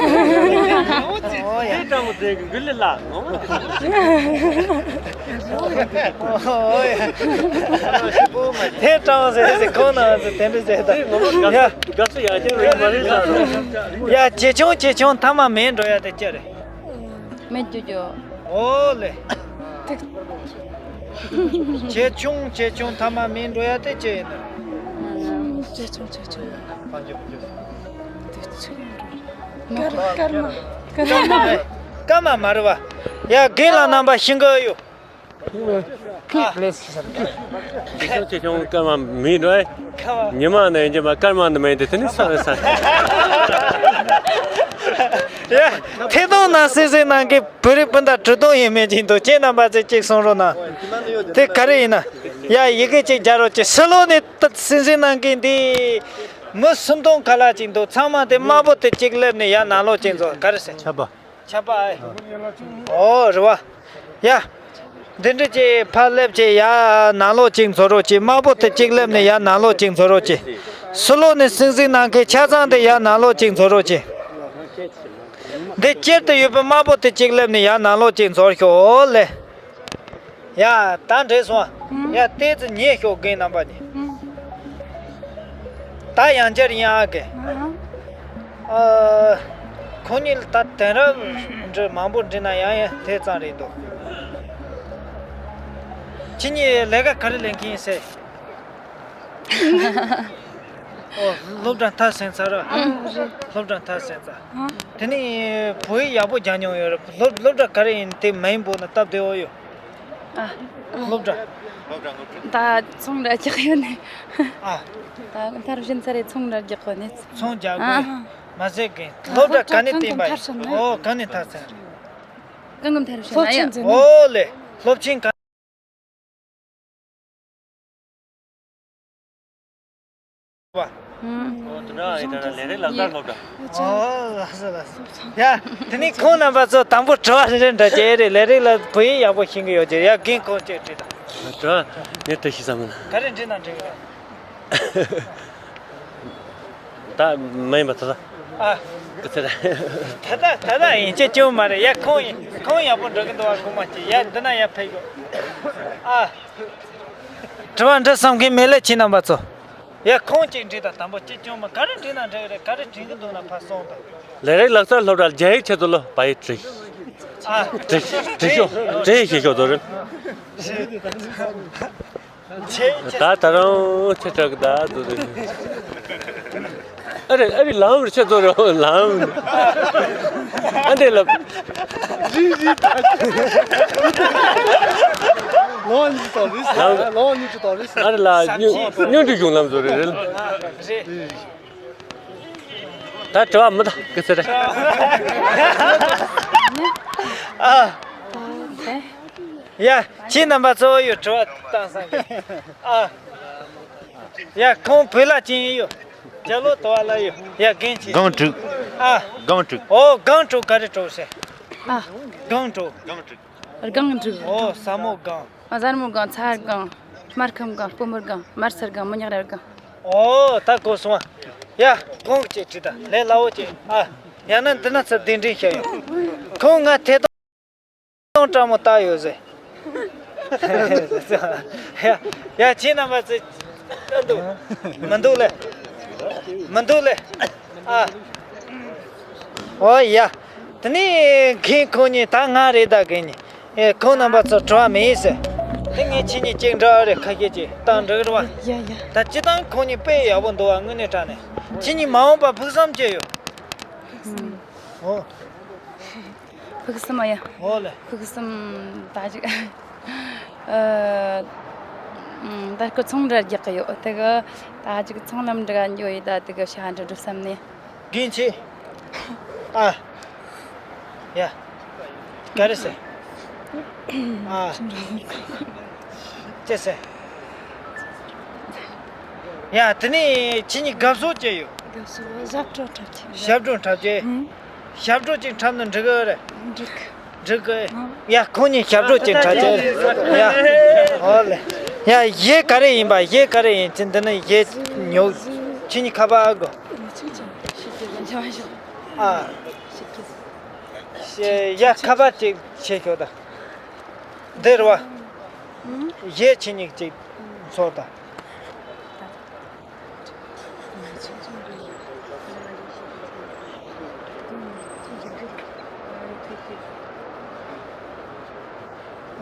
ཨོ་ཡ། དེ་ལྟ་བུ་དེ་གི་འགུལ་ལེ་ལ་ངོ་མ། ཨོ་ཡ། དེ་ལྟ་བུ་ཟེར་ཟེར་ཁོང་ན་ཟེར་དེ་འདྲ་ཟེར་ད། དེ་ངོ་མ་དགའ་ཡ། དགའ་བསུ་ཡ་ཁྱེད་རང་མ་རེད་ལ། ཡ་ཇེ་ཆུང་ཇེ་ཆུང་མཐའ་མ་མེད་འགྲོ་ཡ་དེ་ཅི་རེད། མེད་རྒྱུ་རྒྱུ། ཨོ་ལེ། ཇེ་ཆུང་ཇེ་ཆུང་མཐའ་མ་མེད་འགྲོ་ཡ་དེ་ཅི་ཡིན་ན། ཇེ་ཆུང་ཇེ་ཆུང་། དེ་ཆུང་འགྲོ། སྐར་སྐར་མ། སྐར་མ། སྐར་མ་མ་རེད་བ། ཡ་རྒན་ལགས་རྣམ་པ་ཤེས་ཀྱི་ཡོད། ཇེ་ཆུང་ཇེ་ཆུང་སྐར་མ་མེད་འགྲོ། ཉི་མ་ནས་ཉི་མ་སྐར་མ་འདི་མེད་དེ་དེ་ནི་ས་ས། ཡ་ཐད་གཏོང་ནང་གསན་གཟིགས་གནང་མཁན་བོད་རིགས་སྤུན་ཟླ་དྲུག་སྟོང་ཡས་མས་ཅིག་འདུག་ཁྱེད་རྣམ་པ་ཚོས་གཅིག་གསུང་རོགས་གནང་། དེ་ག་རེ་ཡིན་ན། ཡ་ཡི་གེ་གཅིག་རྒྱག་རོགས་གྱིས། ཕྱི་ལོགས་ནས་གསན་གཟིགས་གནང་མཁན་འདི་མི་སུམ་སྟོང་ཁ་ལག་ཅིག་འདུག་ཚང་མ་དེ་དམར་པོ་དེ་གཅིག་སླེབས་ནས་ཡར་ནང་ལོགས་གཅིག་འཛུལ། ག་རེ་ཟེར། ཆབ་པ། ཆབ་པ་ཨེ། ཨོ་རེད་བ། ཡ། འདི་འདྲ་ཅིག་ཕར་སླེབས་ཅིག། ཡ། ནང་ལོགས་ཅིག་འཛུལ་རོགས་གྱིས། དམར་པོ་དེ་གཅིག་སླེབས་ནས་ཡ་ནང་ལོགས་ཅིག་འཛུལ་རོགས་གྱིས། སུ་ལོག་ནས་སྲིང་སྲིང་གནང་མཁན་ཆ་ཚང་དེ་ཡ་ནང་ལོགས་ཅིག་འཛུལ་རོགས་གྱིས། འདི་སྤྱིར་དུ་ཡོད་པའི་དམར་པོ་དེ་གཅིག་སླེབས་ནས་ཡ་ནང་ལོགས་ཅིག་འཛུལ་ཤོག་ལེ། ཡ། ད་འགྲིག་སོང་། ཡ། ཏོག་ཙམ་ཉལ་ཤོག་རྒན་རྣམ་པ་གཉིས། ད་ཡང་བསྐྱར་ཡིན་ཨ་གི། ཨ། ཁོ་གཉིས་ལ་ད་དེང་རབས་འདྲ་མང་པོ་འདྲི་ན་ཡང་ཡང་དེ་ཙམ་རེད་འདུག་ཁྱེད་གཉིས་ལས་ཀ་ག་རེ་ལས་མཁན་ཡིན་ཟེར། ཨོ། སློབ་གྲྭ་མཐར་ཕྱིན་ཚར་ར། སློབ་གྲྭ་མཐར་ཕྱིན་ཚར། དེ་ནས་བོད་ཡིག་ཡག་པོ་སྦྱང་མྱོང་ཡོད་རེད། སློབ་སློབ་གྲྭ་ག་རེ་ཡིན་དེ་མིང་འབོད་ན་སྟབས་བདེ་བོ་ཡོད། ཨ། སློབ་གྲྭ། ད་ཚོང་འདྲ་རྒྱག་ཡོད་ནས། ཨ། ད་མཐར་ཕྱིན་ཚར་རེད། ཚོང་འདྲ་རྒྱག་གོ་ནས། ཚོང་རྒྱག་གོ། ཨ། མ་ཟད་གི་སློབ་གྲྭ་ག་ནས་བསྟན་པ་ཡིན། ཨོ། ག་ནས་མཐར་ཕྱིན། གང་གི་མཐར་ཕྱིན་ན་ཡང་། ཨོ་ལེ། སློབ་ཆེན་ག། པ། ཨོ། དེ་འདྲ་ཡིན་ན་ལས་རིགས་ལག་རྩལ་སློབ་གྲྭ། ཨོ། ལགས་སོ་ལགས་སོ། ཡ། དེ་ནས་ཁོང་རྣམ་པ་ཚོ་དང་པོ་དྲི་བ་རེ་རེ་འདྲ་བྱས་རེད། ལས་རིགས་ལ་བོད་ཡིག་ཡག་པོ་ཤེས་ཀྱི་ཡོད་ཀྱི། ཡ། རྒན་ཁོང་ཅིག་དྲིས་དང་། དྲི་བ་ངས་དྲི་ཤེས་ས་མིན། ག་རེ་འདྲི་ན་འགྲིག་གི་རེད། ད་མ་ཡིན་པ་ད་ལྟ། ཨ། ཀི་ཚེ་ར། ད་ལྟ་ད་ལྟ་ཡིན་གཅིག་མཚུངས་མ་རེད། ཡ། ཁོང་ཡིན། ཁོང་ཡག་པོ་འགྲོ་གི་འདུག་བ། ཁོང་མ་གཅིག། ཡ། འདི་ན་ཡ་ཕེབས་ཡོད། ཨ། དྲི་བ་འདྲི་བསམ་མཁན་མེད་ལ། ཁྱེད་རྣམ་པ་ཚོ། ཡ། ཁོང་གཅིག་འདྲི་དང་། དང་པོ་གཅིག་མཚུངས་མ། ག་རེ་འདྲི་ན་འགྲིག་གི་རེད། ག་རེ་དྲན་གི་འདུག་ན་ཕར་གསུངས་དང་། ལས་རིགས་ལག་རྩལ་སློབ་གྲྭར་རྒྱ་ཡིག་ཆེད་དུ་ལོ་པ་ཡི་བྲིས། ཨ། བྲིས་བྲིས་ཤོག་བྲིས་ཤེས་ཤོག་དོ་རེད། ད་ད་རུང་ཆེ་དྲག་གི་ད་དོ་རེད། ཨ་རེ་ཨ་རེ། ལམ་རེ་ཆེ་དོ་རེད། ལམ། ཨ་འདྲེ་ལབ། རི་རི། ད་ལོ་གཉིས་དོ་རེད། ལམ། ལོ་གཉིས་དོ་རེད། ཨ་རེ་ལ་སྨྱོ་སྨྱོ་འདྲེ་གཞུང་ལམ་བཟོ་རེད། རེད། ད་དྲི་བ་མི་ད་གི་ཟེར། ཨ། ཡ། ཁྱེད་རྣམ་པ་ཚོ་ཡོད་དྲི་བ་བཏང་སང་གི། ཨ། ཡ། ཁོང་བོད་ལ་ཅན་ཡོད། རྒྱ་ལོ་དོ་བ་ལ་ཡོད། ཡ། རྒན་ཁྱེད། སྒང་དྲུག་ཨ། སྒང་དྲུག་ཨོ། སྒང་དྲུག་ག་རེ་དྲུག་ཟེར། ཨ། སྒང་དྲུག་སྒང་དྲུག་སྒང་དྲུག་ཨོ། ས་མོ་སྒང་། ཨ། གཟར་མོ་སྒང་། ཚ་སྒང་། སྨར་ཁམས་སྒང་། སྤོ་མོ་སྒང་། དམར་སེར་སྒང་། མི་ཉག་རལ་སྒང་། ཨོ། ད་གོ་སོང་། ཡ། ཁོང་གཅིག་དྲིས་དང་། ལས་སླ་བོ་ཅིག་ཨ། ཡང་ན་འདི་ན་ཚུར་གདན་འདྲེན་བྱས་ཡོང་། ཁོང་ང་ཐད་གཏོང་སྤྲང་མོ་བཏགས་ཡོད་ཟེར། ཡ། ཡ། ཁྱེད་རྣམ་པ་ཚོས་ལྟ་འདུག་མི་འདུག་ལེ། མི་འདུག་ལེ། ཨ། ཨོ་ཡ། དེ་ནས་རྒན་ཁོང་གཉིས། ད་ང་རེད། ད་རྒན་གཉིས། ཨེ། ཁོང་རྣམ་པ་ཚོར་དྲི་བ་མེད་ཟེར། དེ་ངས་ཁྱེད་གཉིས་གཅིག་འདྲི་ཨ་རེ། ཁ་ཤས་ཀྱིས་བཏང་འགྲིག་རེད་བ། ཡ་ཡ། ད་སྤྱིར་བཏང་ཁོང་གཉིས་དཔེ་ཡག་པོ་འདུག་བ། དངོས་གནས་དྲང་གནས། ཁྱེད་གཉིས་མ་འོངས་པ་ཕུགས་བསམ་ཅི་ཡོད། ཨོ། ཕུགས་བསམ་ཡ། ཨོ་ལེ། ཕུགས་བསམ་ད་ཅིག་ཨ། ད་སྐུ་ཚོང་འདྲ་རྒྱག་གི་ཡོད། དེ་གི་ད་ཅིག་ཚོང་ལམ་འདྲ་འགྱོ་ཡི། ད་དེ་གི་ཤ་འདྲ་འགྲོ་བསམ་ནས། རྒན་ཁྱེད། ཨ། ཡ། ག་རེ་ཟེར། ཨ། ཅི་ཟེར། ཡ། དེ་ནས་ཁྱེད་གཉིས་དགའ་བསུ་ཅི་ཡོད། དགའ་བསུ། ཞབས་བྲོ་འཁྲབ་ཀྱི། ཞབས་བྲོ་འཁྲབ་ཀྱི། ཨང་། ཞབས་བྲོ་ཅིག་འཁྲབ་ན་འགྲིག་གི་རེད། འགྲིག་འགྲིག་གི། ཡ། ཁོང་གཉིས་ཞབས་བྲོ་ཅིག་འཁྲབ་ཀྱི། ཡ། ཨོ་ལེ། ཡ། གཞས་ག་རེ་ཡིན་པ། གཞས་ག་རེ་ཡིན། ཅི་འདི་ནི་གཞས་ཉོ། ཁྱེད་གཉིས་ཁ་པར་ཨ་དགོས། ཨ། ཡ། ཁ་པར་ཅིག་བྱེད་ཤོག་ད། འདིར་བ། གཞས་ཁྱེད་གཉིས་ཅིག་ཚོར་ད།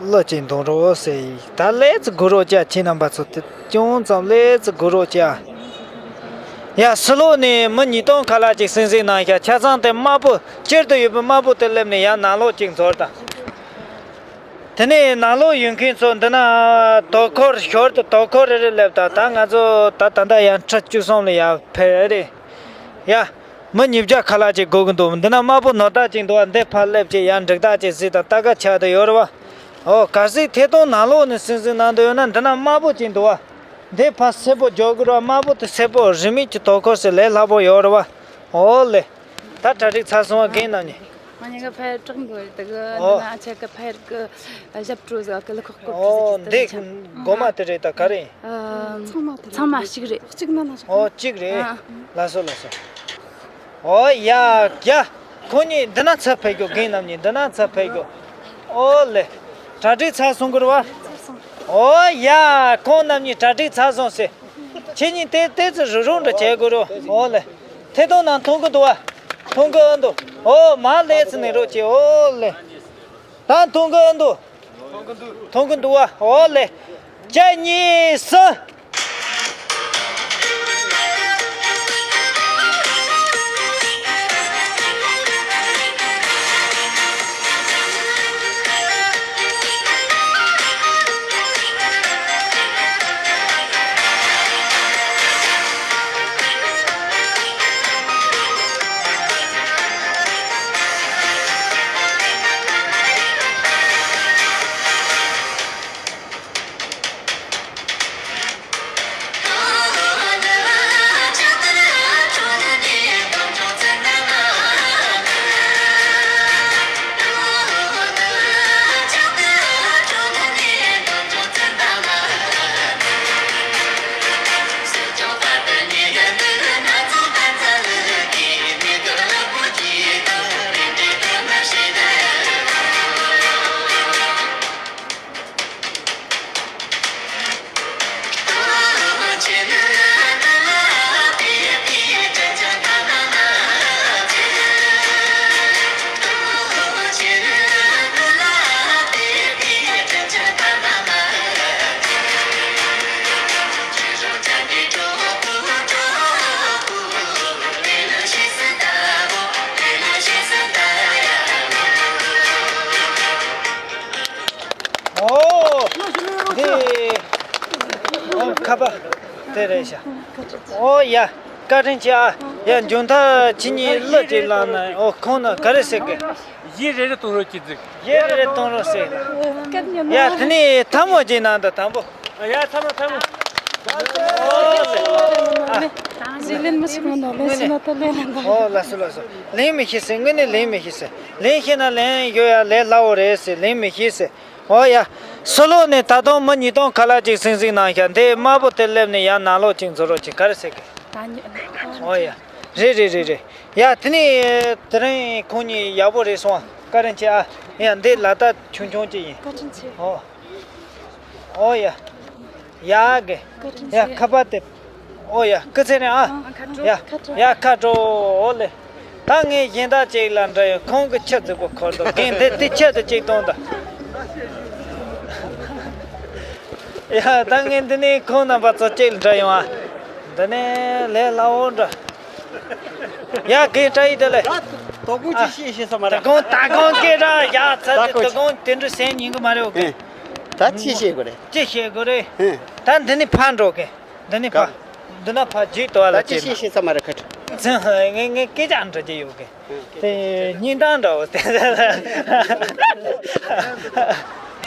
བློ་ཅིག་འདོན་རོགས་ཟེར་ཡིན། ད་ལེ་ཙི་གོ་རོགས་བྱ། ཁྱེད་རྣམ་པ་ཚོ་དེ་ཅུང་ཙམ་ལེ་ཙི་གོ་རོགས་བྱ། ཡ། ཕྱི་ལོགས་ནས་མི་ཉིས་སྟོང་ཁ་ལག་ཅིག་སྲིང་སྲིང་གནང་ཤག་ཆ་ཚང་དེ་དམར་པོ། སྤྱིར་དུ་ཡོད་པའི་དམར་པོ་དེ་སླེབས་ནས་ཡར་ནང་ལོགས་ཅིག་འཛུལ་དང་། དེ་ནས་ནང་ལོགས་ཡོད་མཁན་ཚོ་འདི་ན་དོ་ཁུར། ཞོར་དུ་དོ་ཁུར་རེ་རེ་སླེབས་དང་། ད་ང་ཚོ་ད་ད་ལྟ་ཡང་ཁྲི་བཅུ་གསུམ་ལ་ཡར་ཕེབས་རེད། ཡ། མི་ཉིས་བརྒྱ་ཁ་ལག་ཅིག་སྒུག་གི་འདུག་འདི་ན་དམར་པོ་ནོར་ད་ཅིག་འདུག་བ། འདི་ཕར་སླེབས་ཅིག། ཡར་འགྲིག་ད་ཅིག་གཟིགས་དང་། ལྟ་ག་ཆགས་དུ་ཡོད་རེད་བ། ཨོ། གལ་སྲིད་ཐད་གཏོང་ནང་ལོགས་ནས་སྲིང་སྲིང་གནང་འདོད་ཡོད་ན། འདི་ན་དམར་པོ་ཅིག་འདུག་བ། འདི་ཕར་སེར་པོ་འཇོག་དགོས་རེད་བ། དམར་པོ་དེ་སེར་པོ་རིན་མེད་ཀྱི་དོ་ཁུར་ཟེར་ལས་སླ་པོ་ཡོད་རེད་བ། ཨོ་ལེ། ད་གྲ་སྒྲིག་ཚར་སོང་བ། རྒན་རྣམ་གཉིས། ང་གཉིས་ཀ་ཕར་གྲོགས་འདུག་རེད། དེ་གི་ཨོ། འདི་ན་ཁྱེད་ཀྱི་ཕར་གི་ཞབས་བྲོ་ཟ་གི་ལ་ཁོག་ཁོག་ཨོ། ཅི་ཟིག་འདི་ཅི་ཅང་། མགོ་མ་དེ་རེད། ད་ག་རེ་ཡིན། ཨ། ཚང་མ་དེ་ཚང་མ་གཅིག་རེད། གཅིག་ན་ན་ཆོག་ཨོ། གཅིག་རེད། ཨ། ལགས་སོ་ལགས་སོ། ཨོ་ཡ་ཡ། ཁོང་གཉིས་འདི་ན་ཚར་ཕེབས་རྒྱུ། རྒན་རྣམ་གཉིས་འདི་ན་ཚར་ཕེབས་རྒྱུ། ཨོ་ལེ། གྲ་སྒྲིག་ཚར་སོང་གི་རེད་བ། ཨོ་ཡ། ཁོང་རྣམ་གཉིས་གྲ་སྒྲིག་ཚར་སོང་ཟེར། ཁྱེད་གཉིས་ཏོག་ཙམ་རུག་རུག་འདྲ་བྱེད་དགོས་རེད། ཨོ་ལེ། ཐད་གཏོང་ནང་མཐོང་གི་འདུག་བ། མཐོང་གི་འདུག་ཨོ་མར་སླེབས་ཚུར་གནང་རོགས་གྱིས། ཨོ་ལེ། ད་མཐོང་གི་འདུག་མཐོང་གི་འདུག་བ། ཨོ་ལེ། གཅིག་གཉིས་གསུམ། ཨོ། འདི། ཨོ་ཁ་པ། དེ་རེད་ཤག་ཨོ་ཡ། བཀའ་དྲིན་ཆེ་ཨ། ཡ་མཇུག་མཐར་ཁྱེད་གཉིས་གླུ་ཅིག་བླངས་ན། ཨོ་ཁོང་ན་ག་རེ་ཟེར་གི། གཞས་རེ་རེ་གཏོང་རོགས་གྱིས་ཟེར། གཞས་རེ་རེ་གཏོང་རོགས་ཟེར། ཡ་དེ་ནས་ཐལ་མོ་ཅིག་གནང་དང་དང་པོ། ཡ་ཐལ་མོ་ཐལ་མོ། ཨོ་ལེ། ཨ། ཞིག་ལེན་མི་ཤེས་ནོ་ལེན་ཤེས་ན་ད་ལེན་ལེན་དང་། ཨོ་ལགས་སོ་ལགས་སོ། ལེན་མི་ཤེས་ཟེར། དངོས་གནས་ལེན་མི་ཤེས་ཟེར། ལེན་ཤེས་ན་ལེན་ཡོད་ཡ། ལས་སླ་བོ་རེད་ཟེར། ལེན་མི་ཤེས་ཟེར། ཨོ་ཡ། སུ་ལོག་ནས་ད་དུང་མི་ཉིས་སྟོང་ཁ་ལག་ཅིག་སིང་སིང་གནང་ཤག་འདི་དམར་པོ་དེ་སླེབས་ནས་ཡར་ནང་ལོགས་ཅིག་འཛུལ་རོགས་གྱིས། ག་རེ་ཟེར་གི། ཨོ་ཡ། རེད་རེད་རེད་རེད། ཡ་དེ་ནས་དེ་རིང་ཁོང་གཉིས་ཡག་པོ་རེད་སོང་ཨ། བཀའ་དྲིན་ཆེ་ཨ། ཡ་འདི་ལ་དྭགས་ཆུང་ཆུང་ཅིག་ཡིན། བཀའ་དྲིན་ཆེ། ཨོ། ཨོ་ཡ། ཡ་གི། བཀའ་དྲིན་ཡ་ཆེ། ཁ་པར་དེ། ཨོ་ཡ་སྐུ་ཚེ་རིང་ཨ། ཨ་ཁ་དྲོ། ཡ། ཁ་དྲོ། ཡ་ཁ་དྲོ། ཨོ་ལེ། ད་ངས་གཞན་དག་ཅིག་ལ་འདྲི་ཡོང་། ཁོང་གི་ཆུ་རྫིག་པོ་འཁོར་འདུག་རྒན་དེ་དེ་ཆུ་དེ་གཅིག་གཏོང་དང་། ཡ་ད་ངས་འདི་ནས་ཁོང་རྣམ་པ་ཚོ་གཅིག་ལ་འདྲི་ཡོང་ཨ། འདི་ནས་ལས་སླ་བོ་འདྲ། ཡ་རྒན་བཀྲ་ཤིས་བདེ་ལེགས། དོ་དགོང་ཅི་བཤད་ཤེས་ས་མ་རེད། དོ་དགོང་དོ་དགོང་སྐད་གྲགས་ཡ་ཚ། དེ་དོ་དགོང་དེ་འདྲ་ཟེར་ཉན་གི་མ་རེད། འོ་གི། ད་ཅི་བཤད་དགོས་རེད། ཅི་བཤད་དགོས་རེད། ད་འདི་ནས་ཕར་འགྲོ་གི། འདི་ནས་ཕར། འདི་ན་ཕར་འཇིག་ཏོ་བ་ལ་ད་ཅི་བྱེད་ན། ཤེས་ཤེས་ས་མ་རེད་ཁ་ཁྲི། ཚེ་ངས་ངས་སྐད་ཆ་འདྲི་རྒྱུ་ཡོད་གི། དེ་སྙིང་གཏམ་འདྲ་བོ་དེ།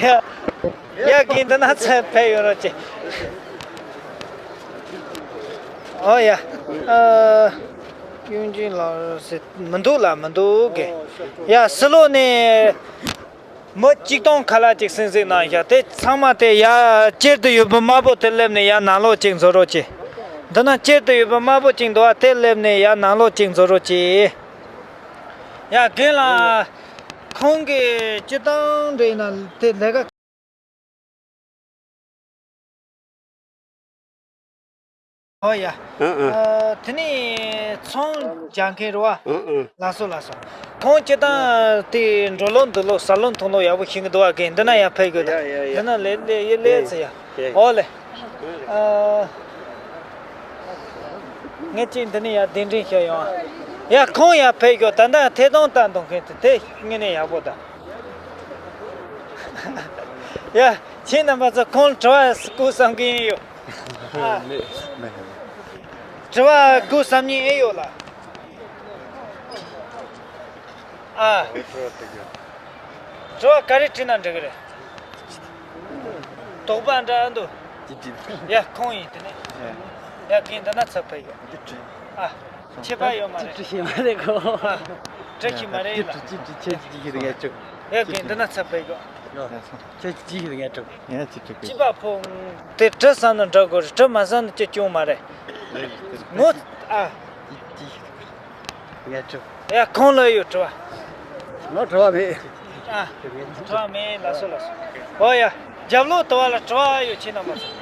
ཡ། ཡ་གི་འདི་ན་ཚེ་ཕེབས་ཡོང་རོགས་གྱིས། ཨོ་ཡ། ཨ། གཡུང་ཅན་ལགས་ཟེར་མི་འདུག་ལ་མི་འདུག་གི། ཡ་སུ་ལོག་ནས། མི་གཅིག་སྟོང་ཁ་ལག་ཅིག་སིང་སིང་གནང་ཤག་དེ་ཚང་མ་དེ་ཡ་དཀྱིལ་དུ་ཡོད་པའི་དམར་པོ་དེ་སླེབས་ནས་ཡ་ནང་ལོགས་ཅིག་འཛུལ་རོགས་གྱིས། འདི་ན་དཀྱིལ་དུ་ཡོད་པའི་དམར་པོ་ཅིག་འདུག་བ། དེ་སླེབས་ནས་ཡ་ནང་ལོགས་ཅིག་འཛུལ་རོགས་གྱིས། ཡ་རྒན་ལགས། ཁོང་གི་སྤྱིར་བཏང་འདྲ་ཡིན་ན་དེ་ལས་ཀ། ཨོ་ཡ། ཨ་ཨ། ཨ། དེ་ནས་ཚོང་རྒྱག་མཁན་རེད་བ། ཨ་ཨ། ལགས་སོ་ལགས་སོ། ཁོང་སྤྱིར་བཏང་དེ་འགྲོ་ལུགས་འདུག་ལུགས་ཟ་ལུགས་འཐུང་ལུགས་ཡག་པོ་ཤེས་ཀྱི་འདུག་བ། རྒན་འདི་ན་ཡར་ཕེབས་དགོས་ད། ཡ་ཡ་ཡ། འདི་ན་ལས་ལས་ཡ་ལས་ཡ་ཚེ་ཡ། ཡ་ཡ། ཨོ་ལེ། ཨ། ངས་ཅིག་འདི་ནས་ཡར་གདན་འདྲེན་བྱས་ཡོང་ཨ། ཡ་ཁོང་ཡར་ཕེབས་དགོས། ད་ལྟ་ཐད་གཏོང་ལྟ་འདོད་མཁན་དེ་དེ་དངོས་གནས་ཡག་པོ་ད། ཡ། ཁྱེད་རྣམ་པ་ཚོ་ཁོང་དྲི་བ་བཀོད་བསམ་གྱི་ཡོད། ཨ། མེད་མེད། དྲི་བ་བཀོད་བསམ་མཁན་ཨེ་ཡོད་ལ། ཨ། དྲི་བ་ག་རེ་དྲིས་ན་འགྲིག་གི་རེད། དོགས་པ་འདྲ་འདུག་ཅི་དྲིས། ཡ་ཁོང་ཡིན་དེ་ནས། ཡ། ཡ་གིན་འདི་ན་ཚབ་ཕེབས་ཡོད། ཅི་དྲིས། ཨ། ཁྱད་པར་ཡོད་མ་རེད། ཅི་དྲིས་ཤེས་མ་རེད་ཁོ། ཨ། བྲི་ཁྱི་མ་རེད་ལ། ཅི་ཅི་ཅི་ཅི་ཅི་ཅི་ངས་ཅུག་ཡ་གི་འདི་ན་ཚ་བས་གོ། ཅི་ཅི་ཅི་ངས་ཅུག་ཡ་ཅི་ཅི་ཅི། ཅི་པ་ཕོ། དེ་བྲི་བསམ་ན་འདྲ་དགོས་རེད། བྲི་མ་བསམ་ན་ཅི་སྐྱོན་མ་རེད། ངོ་ཨ། ཅི་ཅི་ངས་ཅུག་ཡ་ཁོང་ལ་ཡོད་དྲི་བ། ང་དྲི་བ་མེད། ཨ། དྲི་བ་མེད། ལགས་སོ་ལགས་སོ། ཨོ་ཡ། རྒྱབ་ལོགས་དུ་བ་ལ་དྲི་བ་ཨ་ཡོད་ཁྱེད་རྣམ་པ་ཚོ།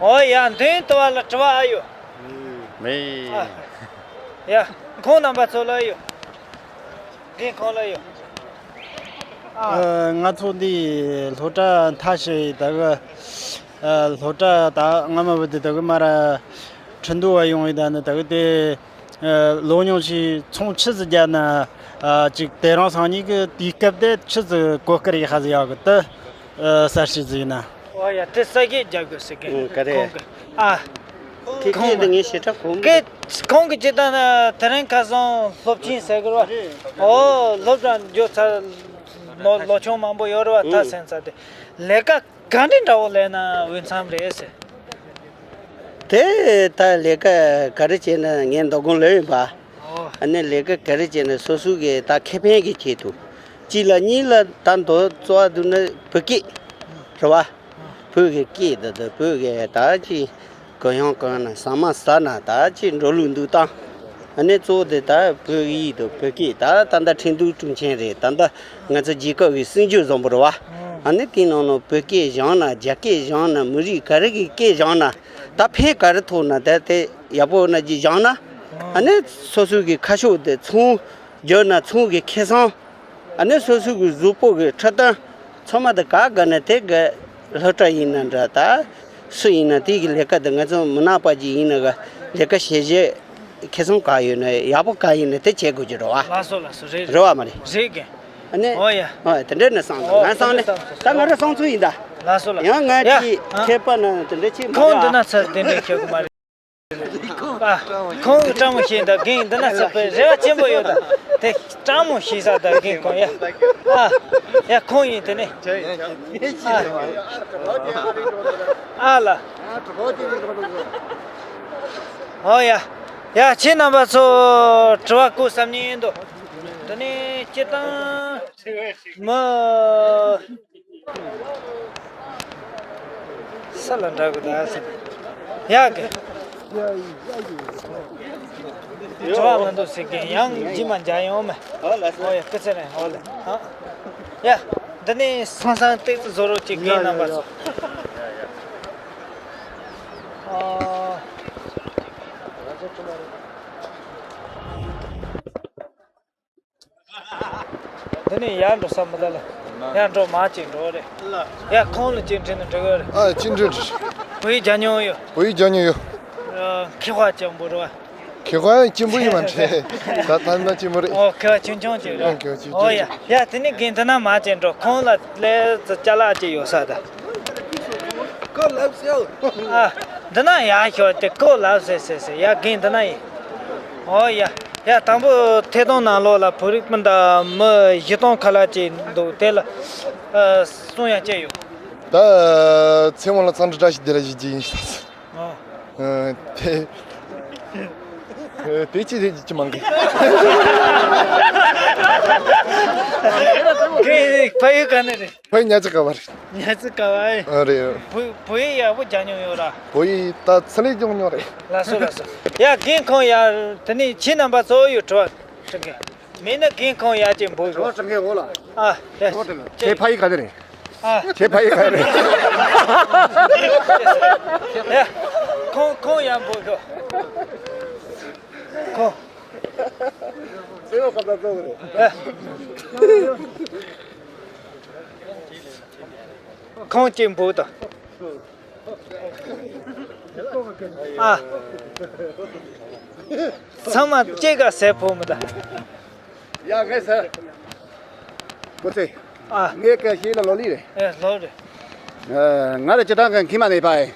ཨོ་ཡ་མདུན་དུ་བ་ལ་དྲི་བ་ཨ་ཡོད། མེད། ཡ། ཁོང་རྣམ་པ་ཚོ་ལ་ཡོད། འདི་ཁོང་ལ་ཡོད། ཨ། ང་ཚོ་འདི་སློབ་གྲྭ་མཐའ་བཞི་ཡི་ད་གི་སློབ་གྲྭ་ད་སྔ་མ་བུ་དེ་ད་གི་མ་ར་ཁྲིན་ཏུ་བ་ཡོང་ཡི་ད་ནི་ད་གི་དེ་ལོ་ཉུང་ཞིག་ཚོང་ཆི་ཟིག་རྒྱབ་ན་ཅིག་དེ་རང་སང་ཉིན་གི་དུས་སྐབས་དེ་ཆི་ཟིག་གོ་སྐར་ཡི་ཧ་ཟིག་ཡག་གི་ད། ཨ། གསར་ཤེས་ཟིག་ཡིན་ན། ཨོ་ཡ་དེ་ས་སྐྱེས་རྒྱབ་དགོས་ཟེར་གི་ཨང་། ག་རེ། ཁོང་གི་ཨ། ཁྱེད་ཁྱེད་འདི་ངའི་ཞེ་དྲག་གོ་མི་གི་ཁོང་གི་ཅི་ལྟ་ན་དེ་རིང་ཁ་སང་སློབ་ཆེན་ཟེར་གི་རེད་བ། ཨོ་སློབ་གྲྭ་འགྱོ་ཚར། ལོ་ལོ་ཆུང་མང་པོ་ཡོད་རེད་བ། ད་སེམས་ཚ་དེ་ལས་ཀ་ག་འདྲ་འདྲ་བོ་ལས་ན་འོས་འཚམ་རེད་ཟེར། དེ་ད་ལས་ཀ་ག་རེ་བྱས་ན་ངས་མདོ་དགོང་ལོས་ཡིན་པ། ཨོ། ཨ་ནི་ལས་ཀ་ག་རེ་བྱས་ན་སོ་སོ་གི་ད་ཁེ་ཕན་གི་ཆེད་དུ། གཅིག་ལ་གཉིས་ལ་ད་མདོ་གཙོ་བོ་བསྡུ་ན་བོད་སྐད་རེད་བ། བོད་ཀྱི་སྐད་དེ་དང་བོད་ཀྱི་ད་ཅི་གུ་ཡངས་གང་ན་ཟ་མ་ཟ་ན་ད་ཅི་འགྲོ་ལུགས་འདུག་སྟངས། ཨ་ནི་གཙོ་བོ་དེ་ད་བོད་ཡིག་དང་བོད་སྐད་ད་ད་ལྟ་ཁྲིན་ཏུའུ་ཀྲུང་ཆེན་རེད། ད་ལྟ་ང་ཚོ་རྒྱལ་ཁབ་ཀྱི་སྲིད་ཇུས་བཟང་པོ་རེད་བ། ཨ་ནི་དེའི་ནང་ནས་བོད་སྐད་སྦྱངས་ན་རྒྱ་སྐད་སྦྱངས་ན་མི་རིགས་ག་རེ་གི་སྐད་སྦྱངས་ན་ད་ཕན་ག་རེ་ཐོགས་ན་ད་དེ་ཡག་པོ་ན་ཅི་སྦྱངས་ན། ཨ་ནི་སོ་སོ་གི་ཁ་ཕྱོགས་དེ་ཚོང་བརྒྱབ་ན་ཚོང་གི་ཁེ་བཟང་། ཨ་ནི་སོ་སོ་གི་གཟུགས་པོ་གི་འཕྲོད་བསྟེན་ཚང་མ་དེ་ག་ག་ནས་དེ་གི་སློབ་གྲྭ་ཡིན་ན་འདྲ་ད་སུ་ཡིན་ན་དེ་གི་ལས་ཀ་དེ་ང་ཚོ་མི་ནག་པ་ཅིག་ཡིན་ན་གི་ལས་ཀ་བྱེད་བྱེད་ཁེ་བཟང་ག་ཡོད་ན་ཡག་པོ་ག་ཡིན་ན་དེ་བྱེད་དགོས་ཀྱི་རེད་བ། ལགས་སོ་ལགས་སོ་རེད་རེད་རེད་བ་མ་རེད། རེད་གི་ཨ་ནི་ཨོ་ཡ། ཨོ་དེ་འདྲས་ནས་བསམ་ཨོ་ང་བསམ་ནས་ད་ང་རང་བསམ་ཚུལ་ཡིན་ད། ལགས་སོ་ལགས་ཡང་ང་ཡ་ཅིག་ཨ་མཁས་པ་ན་དེ་འདྲས་ཅིག་མ་ཁོང་རེད་འདི་ཨ། ན་ཚར་དེ་འདྲས་ཁྱེད་ཀྱི་མ་རེད། ཨ། ཁོང་གི་སྤྲང་མོ་ཞིག་དང་རྒན་འདི་ན་ཚགས་པའི་རེ་བ་ཆེན་པོ་ཡོད་ད། དེ་སྤྲང་མོ་ཞིག་ས་དང་རྒན་ཁོང་ཡ། ཨ། ཡ་ཁོང་ཡིན་དེ་ནི། ཨ། ཨ་ལ། ཨོ་ཡ། ཡ་ཁྱེད་རྣམ་པ་ཚོ་དྲི་བ་བཀོད་བསམ་ཉན་འདུག་དེ་ནི་སྤྱིར་བཏང་མི། ས་ལ་འདྲ་གི་ད་ས། ཡག་གི་ཅོ་བ་མི་འདུག་ཟེར་གི་ཡང་ཇི་མ་འཇའ་ཡོང་མེ། ཨོ་ཡ་ཀི་ཚེ་རིང་ཨོ་ལེ། ཡ། འདི་ནི་སང་སང་ཏིག་ཙི་བཟོ་རོགས་ཅིག་རྒན་རྣམ་པ་ཚོ། ཨོ། འདི་ནས་ཡར་འགྲོ་ས་མི་འདུག་ལ། ཡར་འགྲོ་མར་ཅིག་འགྲོ་རེད། ཡ་ཁོང་ལ་ཅིག་འདྲི་ན་འགྲིག་གི་རེད། ཨ་ཅིག་འདྲི་འདྲི། བོད་ཡིག་སྦྱང་མྱོང་ཡོད། བོད་ཡིག་སྦྱང་མྱོང་ཡོད། ཨ་མཁས་པ་ཅན་པོ་རེད་བ། མཁས་པ་ཅན་པོ་ཡིན་མ་རེད། ད་ཐ་ན་ཅན་པོ་རེད། ཨོ་མཁས་པ་ཆུང་ཆུང་ཅིག་རེད། ཨོ་མཁས་པ་ཆུང་ཆུང་ཨོ་ཡ་ཡ་དེ་ནས་རྒན་འདི་ན་མར་ཅིག་འགྲོ་ཁོང་ལ་ལས་ཙི་ཅ་ལག་ཅིག་ཡོད་ས་ད། ཀོ་ལབ་སེ། ཨ། འདི་ན་ཡག་ཤོས་དེ་ཀོ་ལབ་སེ་སེ་སེ་ཡ་རྒན་འདི་ན་ཡིན། ཨོ་ཡ། ཡ་དང་པོ་ཐད་གཏོང་ནང་ལོགས་ལ་བོད་རིགས་སྤུན་ཟླ་མི་བཞི་སྟོང་ཁ་ལག་ཅིག་འདུག་དེ་ལ་ཨ་གསུང་ཡ་ཅི་ཡོད། ད་ཚེ་དབང་ལ་འཚམས་འདྲི་བཀྲ་ཤིས་བདེ་ལེགས་ཞུ་རྒྱུ་ཡིན་ཟེར། ཨོ། ཨ་དེ་དེ་ཅི་རེད་ཅི་མང་གི་དེ་ཕ་ཡུལ་ག་ནས་རེད། བོད་ཉ་ཚིག་ག་བ་རེད། ཉ་ཚིག་ག་བ་ཨེ། ཨ་རེད། བོད་བོད་ཡིག་ཡག་པོ་སྦྱང་མྱོང་ཡོད་ར། བོད་ཡིག་ད་ཚི་ལེ་སྦྱོང་མྱོང་རེད། ལགས་སོ་ལགས་སོ། ཡ་རྒན་ཁོང་ཡ་དེ་ནས་ཁྱེད་རྣམ་པ་ཚོ་ཡོད་དྲི་བ་དྲི་གི་མིན་ན་རྒན་ཁོང་ཡ་ཅིག་འབོད་དྲི་བ་གི་དྲི་གི་འོ་ལ། ཨ་ཡ་དྲི་བ་དྲི་གི་ཁྱེད་ཕ་ཡིག་ག་དེ་རེད། ཨ་ཁྱེད་ཕ་ཡིག་ག་རེད། ཡ་ཁོང་ཁོང་ཡ་འབོད་གི་ཁོང་། ཚེ་ཡོད་ཁ་ད་ཚོགས་རེད། ཡ། ཁོང་གཅིག་འབུག་དང་། ཨ། ཚང་མ་སྐྱེ་ག་ཟེར་ཕོ་མི་ད། ཡ་ངས་ཟེར། ཀོ་ཚེ། ཨ། ངས་སྐད་ཤེས་ལ་ལོ་ལི་རེད། ཨེ་ལོ་རེད། ཨ། ང་རེ་སྤྱི་བཏང་གི་ཁྱིམ་མ་ནས་པ་ཨེ།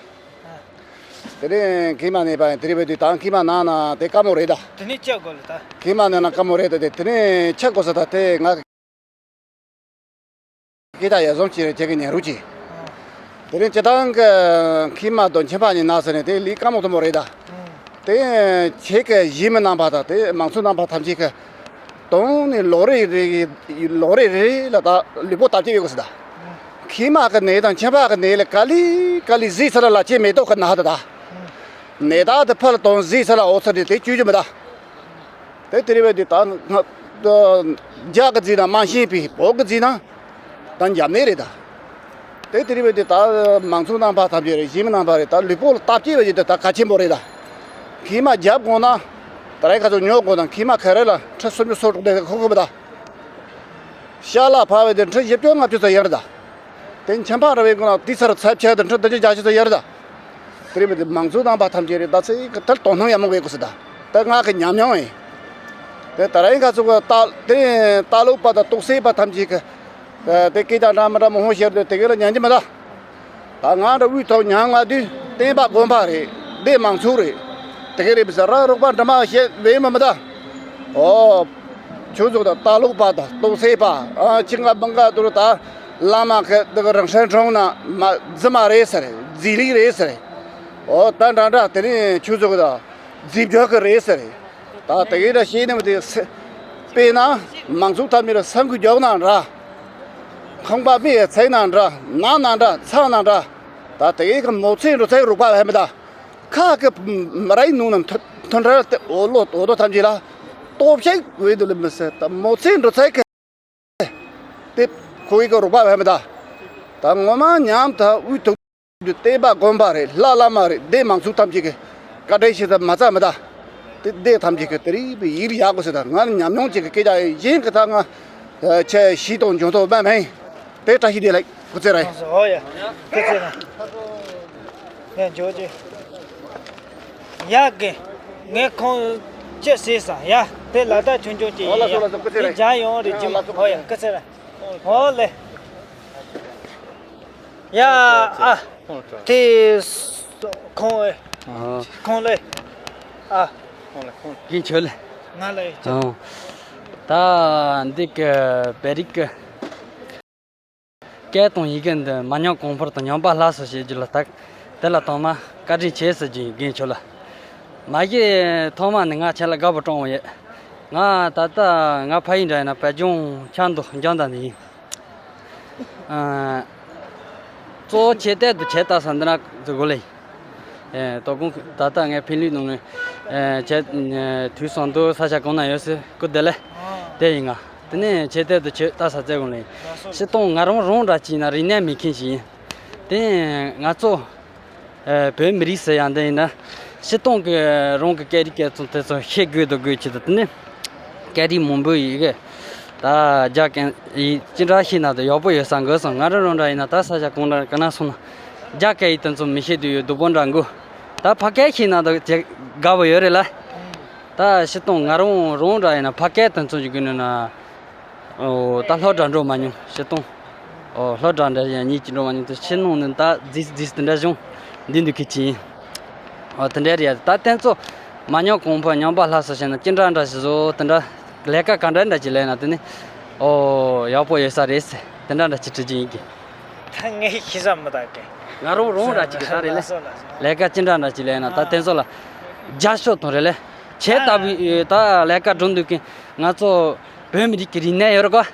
ཨ། དེ་ནས་ཁྱིམ་མ་ནས་པ་ཨེ་དེ་རེད་བས་དུས་དང་ཁྱིམ་མ་ནང་ན་དེ་དཀའ་མོ་རེད་ད། དེ་ནས་སྐྱེ་དགོས་ལ་ད། ཁྱིམ་མ་ནང་ན་དཀའ་མོ་རེད་ད་དེ་དེ་ནས་ཆགས་དགོས་ས་ད་དེ་ང་། སྐད་ཆ་ཡ་བཟང་ཅིག་རེད་ཁྱེད་ཀྱི་ཉན་རོགས་གྱིས། དེ་རིང་སྤྱི་བཏང་གི་ཁྱིམ་མ་དང་ཁྱིམ་པ་གཉིས་ན་ཟེར་ནས་དེ་ལས་དཀའ་མོ་དུ་མོ་རེད་ད། དེ་ཁྱེད་ཀྱི་གཞིས་མི་རྣམ་པ་དང་དེ་མང་ཚོགས་རྣམ་པ་ཐམས་ཅད་ཀྱི་ དོང་ནས་ལོ་རེ་རེ་ལོ་རེ་རེ་ལ་ད་ལུས་པོ་བརྟག་དཔྱད་ཡོད་གི་ཟེར་ད། མཁལ་མ་གི་ནད་དང་མཆིན་པ་གི་ནད་ལ་ག་ལེ་ག་ལེ་གཟིགས་ས་ལ་ལ་ཆེ་མེ་ཏོག་གི་ནག་ད་ད། ནད་རྟགས་དེ་ཕར་ལ་དོང་གཟིགས་ས་ལ་འོ་ས་རེ་དེ་བཅོས་རྒྱུ་མི་ད། དེ་དེ་རེད་པས་དེ་ད་ང་རྒྱ་གི་གཟིགས་ན་མ་ཤེས་པའི་བོད་གི་གཟིགས་ན་ད་འཇམ་ནད་རེད་ད། དེ་དེ་རེད་པས་དེ་ད་མང་ཚོགས་རྣམ་པ་ཐམས་ཅད་རེད། གཞིས་མི་རྣམ་པ་རེད། ད་ལུས་པོ་ལ་བརྟག་དཔྱད་པ་ཞིག་དེ་ད་གལ་ཆེན་པོ་རེད་ད། མཁལ་མ་རྒྱབ་དགོས་ན་ད་རེས་ཁ་ཚོ་ཉོ་དགོས་ན་མཁལ་མ་ག་རེ་ལ་ཁྲི་སུམ་ཅུ་སོ་དྲུག་དེ་ཁོ་ཁོ་པ་ད། ཤ་ལ་ཕབ་པའི་དེ་ཁྲི་བཞི་བཅུ་ལྔ་བཅུ་ཙམ་ཡོད་རེད་ད། དེ་མཆིན་པ་ར་བའི་སྒང་ལ་དེའི་སར་ཚབས་ཆེ་དེ་ཁྲི་བདུན་ཅུ་བརྒྱད་ཅུ་ཙམ་ཡོད་རེད་ད། དེ་རེད་པས་དེ་མང་ཚོགས་རྣམ་པ་ཐམས་ཅད་རེད་ད། ཚེ་གི་དེར་དོ་སྣང་ཡག་མོ་དགོས་གི་ཟེར་ད། དེ་ང་གི་ཉམས་མྱོང་ཡིན། དེ་ད་ར་ཡིན་ཁ་ཚུགས་ད་དེ་ལྟ་ཀློག་པ་དང་རྟོག་སད་པ་ཐམས་ཅད་གི་དེ་སྐད་ཆ་འདྲ་མི་འདྲ་མང་པོ་བཤད་དུས་དེ་གི་ལ་ཉན་གྱི་མི་ད། ད་ང་འདྲ་དབུས་ཐོག་ཉམས་ང་དུས་བསྟན་པ་དགོན་པ་རེད། སྡེ་མང་ཚོགས་རེད། དེ་ག་རེད་པས་ཟེར་ར་རོགས་པ་འདྲ་མ་བཤད་བས་མི་མི་ད། ཨོ། ཁྱོད་ཚོ་ད་ལྟ་ཀློག་པ་དང་རྟོག་སད་པ་ཨ་ཅི་ང་མི་འགའ་དུ་ད་བླ་མ་གི་དེ་གི་རང་སྲན་གྲོང་ན་མ་རྫི་མ་རེད་ཟེར། རྫི་ལིག་རེད་ཟེར། ཨོ་ད་འདྲ་འདྲ་དེ་ནས་ཁྱོད་ཚོ་གི་ད་རྫི་བརྒྱག་གི་རེད་ཟེར། ད་དེ་གི་འདྲ་བཤད་ནི་མི་དེ་དཔེར་ན་མང་ཚོགས་ཐམས་ཅད་ལ་སེམས་ཁུར་རྒྱག་ན་འདྲ། ཁང་པ་མི་ཡ་ཚད་ན་འདྲ། ནང་ན་འདྲ། ཚང་ན་འདྲ། ད་དེ་གི་མོ་ཚེ་འགྲོ་ཚད་རོགས་པ་བས་མི་ད། ཁ་གི་མ་རའི་ནང་ན་མཐུན་མཐུན་སྒྲིལ་དེ་འོ་ལོ་འོ་དོ་ཐམས་ཅད་ལ་སྟོབས་ཤུགས་འོས་དོ་ལ་མི་སྲིད་ད། མོ་ཚེ་འགྲོ་ཚད་ཀྱི་དེ་ཁོ་ཡི་གི་རོགས་པ་བས་མི་ད། ད་ངོ་མ་ཉམས་ད་དབུས་ཐུག་རྒྱུ་བསྟན་པ་དགོན་པ་རེད། ལྷ་བླ་མ་རེད། སྡེ་མང་ཚོགས་ཐམས་ཅད་ཀྱི་བཀའ་དྲིན་ཆེ་ད་མ་རྩ་མི་ད། དེ་སྡེ་ཐམས་ཅད་ཀྱི་དེ་རིགས་པའི་ཡིད་ཡག་པོ་ཟེར་ད། ང་ནི་ཉམས་མྱོང་ཅིག་གི་སྐད་ཆ་ཡིན། གཞན་གྱི་ད་ང་ཆེ་ཞིག་དང་འཇོན་ཐོག་པ་མིན། དེ་བཀྲ་ཤིས་བདེ་ལེགས་སྐུ་ཚེ་རིང་། ཨོ་ཡ། སྐུ་ཚེ་རིང་། ཡ་འཇོག་ཅིག་ཡ་གི་ངས་ཁོང་ཅི་ཟེར་ས་ཡ། དེ་ལ་ད་ཆུང་ཆུང་ཅིག་ཨོ་ལགས་ཡིན་ཡ། སོ་ལགས་སོ། སྐུ་ཚེ་རིང་། དེ་མཇལ་ཡོང་རེ་ཨོ་ཅིག་ལགས་སོ། ཨོ་ཡ། སྐུ་ཚེ་རིང་། ཨོ་ལེ། ཡ་ཨ། དེ་ཁོང་ཨེ། ཨ། ཁོང་ལེ། ཨ། ཁོང་ལེ་ཁོང་། ཡིན་ཆོད་ལེ། ང་ལ་ཡིན་ཆོད། ཨ། ད་འདི་གི་བོད་རིགས་ཀྱི་སྐད་དང་ཡི་གེ་འདི་མ་ཉམས་གོང་འཕེལ་དང་ཉམས་པ་སླར་གསོ་བྱེད་རྒྱུ་ལ་ད་དེ་ལ་ཐོག་མ་བཀའ་དྲིན་ཆེ་ཟེར་རྒྱུ་ཡིན། རྒན་ཁྱོད་ལ། མ་གཞི་ཐོག་མ་ནས་ང་ཁྱེད་ལ་དགའ་པོ་སྤྲོ་བོ་ཡོད། ང་ད་ལྟ་ང་ཕ་ཡུལ་འདྲ་ཡིན་ན་བོད་ལྗོངས་ཆབ་མདོ་རྒྱང་བསྒྲགས་ནས་ཡིན། ཨ། གཙོ་བོ་ཆེ་གཏད་དུ་ཆེ་ལྟ་ས་འདི་ན་འཛུལ་དགོས་ལེ། ཨེ། དོ་དགོང་ད་ལྟ་ངས་ཕིན་ལུས་ནང་ནས་ཨེ་ཆེ་དུས་སང་དུ་ས་ཆ་གང་ན་ཡོད་སྲིད་སྐུ་བདེ་ལེ། དེ་ཡིན་ང་། དེ་ནས་ཆེ་གཏད་དུ་ཆེ་ལྟ་ས་བཙལ་དགོས་ལེ། སྤྱིར་བཏང་ང་རང་རང་འདྲ་ཅིག་ན་རིག་གནས་མེད་མཁན་ཞིག་ཡིན། དེ་ང་ཚོ་ཨེ་བོད་མི་རིགས་ཟེར་ཡང་འདི་ཡིན་ན་སྤྱིར་བཏང་གི་རང་གི་སྐད་རིགས་སྐད་ཚོ་དེ་ཚོ་ཤེས་དགོས་དང་དགོས་ཆེད་དུ། དེ་ནས་སྐད་རིགས་མང་པོ་ཡི་གེ་ད་རྒྱ་སྐད་ཡིག་ཅི་འདྲ་ཤེས་ན་ད་ཡག་པོ་ཡོད་ས་འགོ་སོང་། ང་རང་རང་འདྲ་ཡིན་ན་ད་ས་ཆ་གང་འདྲ་ག་ན་སོང་ན་རྒྱ་སྐད་ཡིག་དེ་ཚོ་མི་ཤེས་དུས་ཡོད་སྡུག་པོ་འདྲ་འགོ། ད་ཕ་སྐད་ཤེས་ན་ད་དེ་དགའ་པོ་ཡོད་རེད་ལ། ད་སྤྱིར་བཏང་ང་རང་རང་འདྲ་ཡིན་ན་ཕ་སྐད་དེ་ཚོ་ཞིག་གི་ནང་ན། ཨོ། ད་སློབ་གྲྭ་འགྲོ་མ་མྱོང་། སྤྱིར་བཏང་། ཨོ། སློབ་གྲྭ་འདྲ་ཡང་གཉིས་ཀྱིས་འགྲོ་མ་མྱོང་། དེ་ཕྱི་ནང་ནས་ད་རྫིས་རྫིས་དེ་འདྲ་བྱུང་འདི་འདུག་གི་ཅི་ཡིན། ཨོ། དེ་འདྲ་རེད། ད་དེ་ཚོ་མ་ཉམས་གོང་འཕེལ་ཉམས་པ་སླར་གསོ་བྱས་ན་ཅི་འདྲ་འདྲ་ཞིག་བཟོ། དེ་འདྲ་ལས་ཀ་ག་འདྲ་འདྲ་ཅིག་ལས་ན་དེ་ནི་ཨོ་ཡག་པོ་ཡོད་ས་རེད་ཟེར་དེ་འདྲ་འདྲ་ཅིག་དྲི་རྒྱུ་ཡིན་གི། ད་ངས་ཤེས་ས་མི་ད་གི། ང་རང་རང་འདྲ་ཅིག་གི་ད་རེད་ལ། ལགས་སོ་ལགས་སོ། ལས་ཀ་ཅི་འདྲ་འདྲ་ཅིག་ལས་ན་ད་དེ་ཚོ་ལ་རྒྱབ་སྐྱོར་དང་རེད་ལ། ཁྱེད་ལྟ་བུའི་ད་ལས་ཀ་སྒྲུབ་འདུག་གི་ང་ཚོ་བོད་མི་རིགས་ཀྱི་རིག་གནས་ཡོད་རེད་གོ།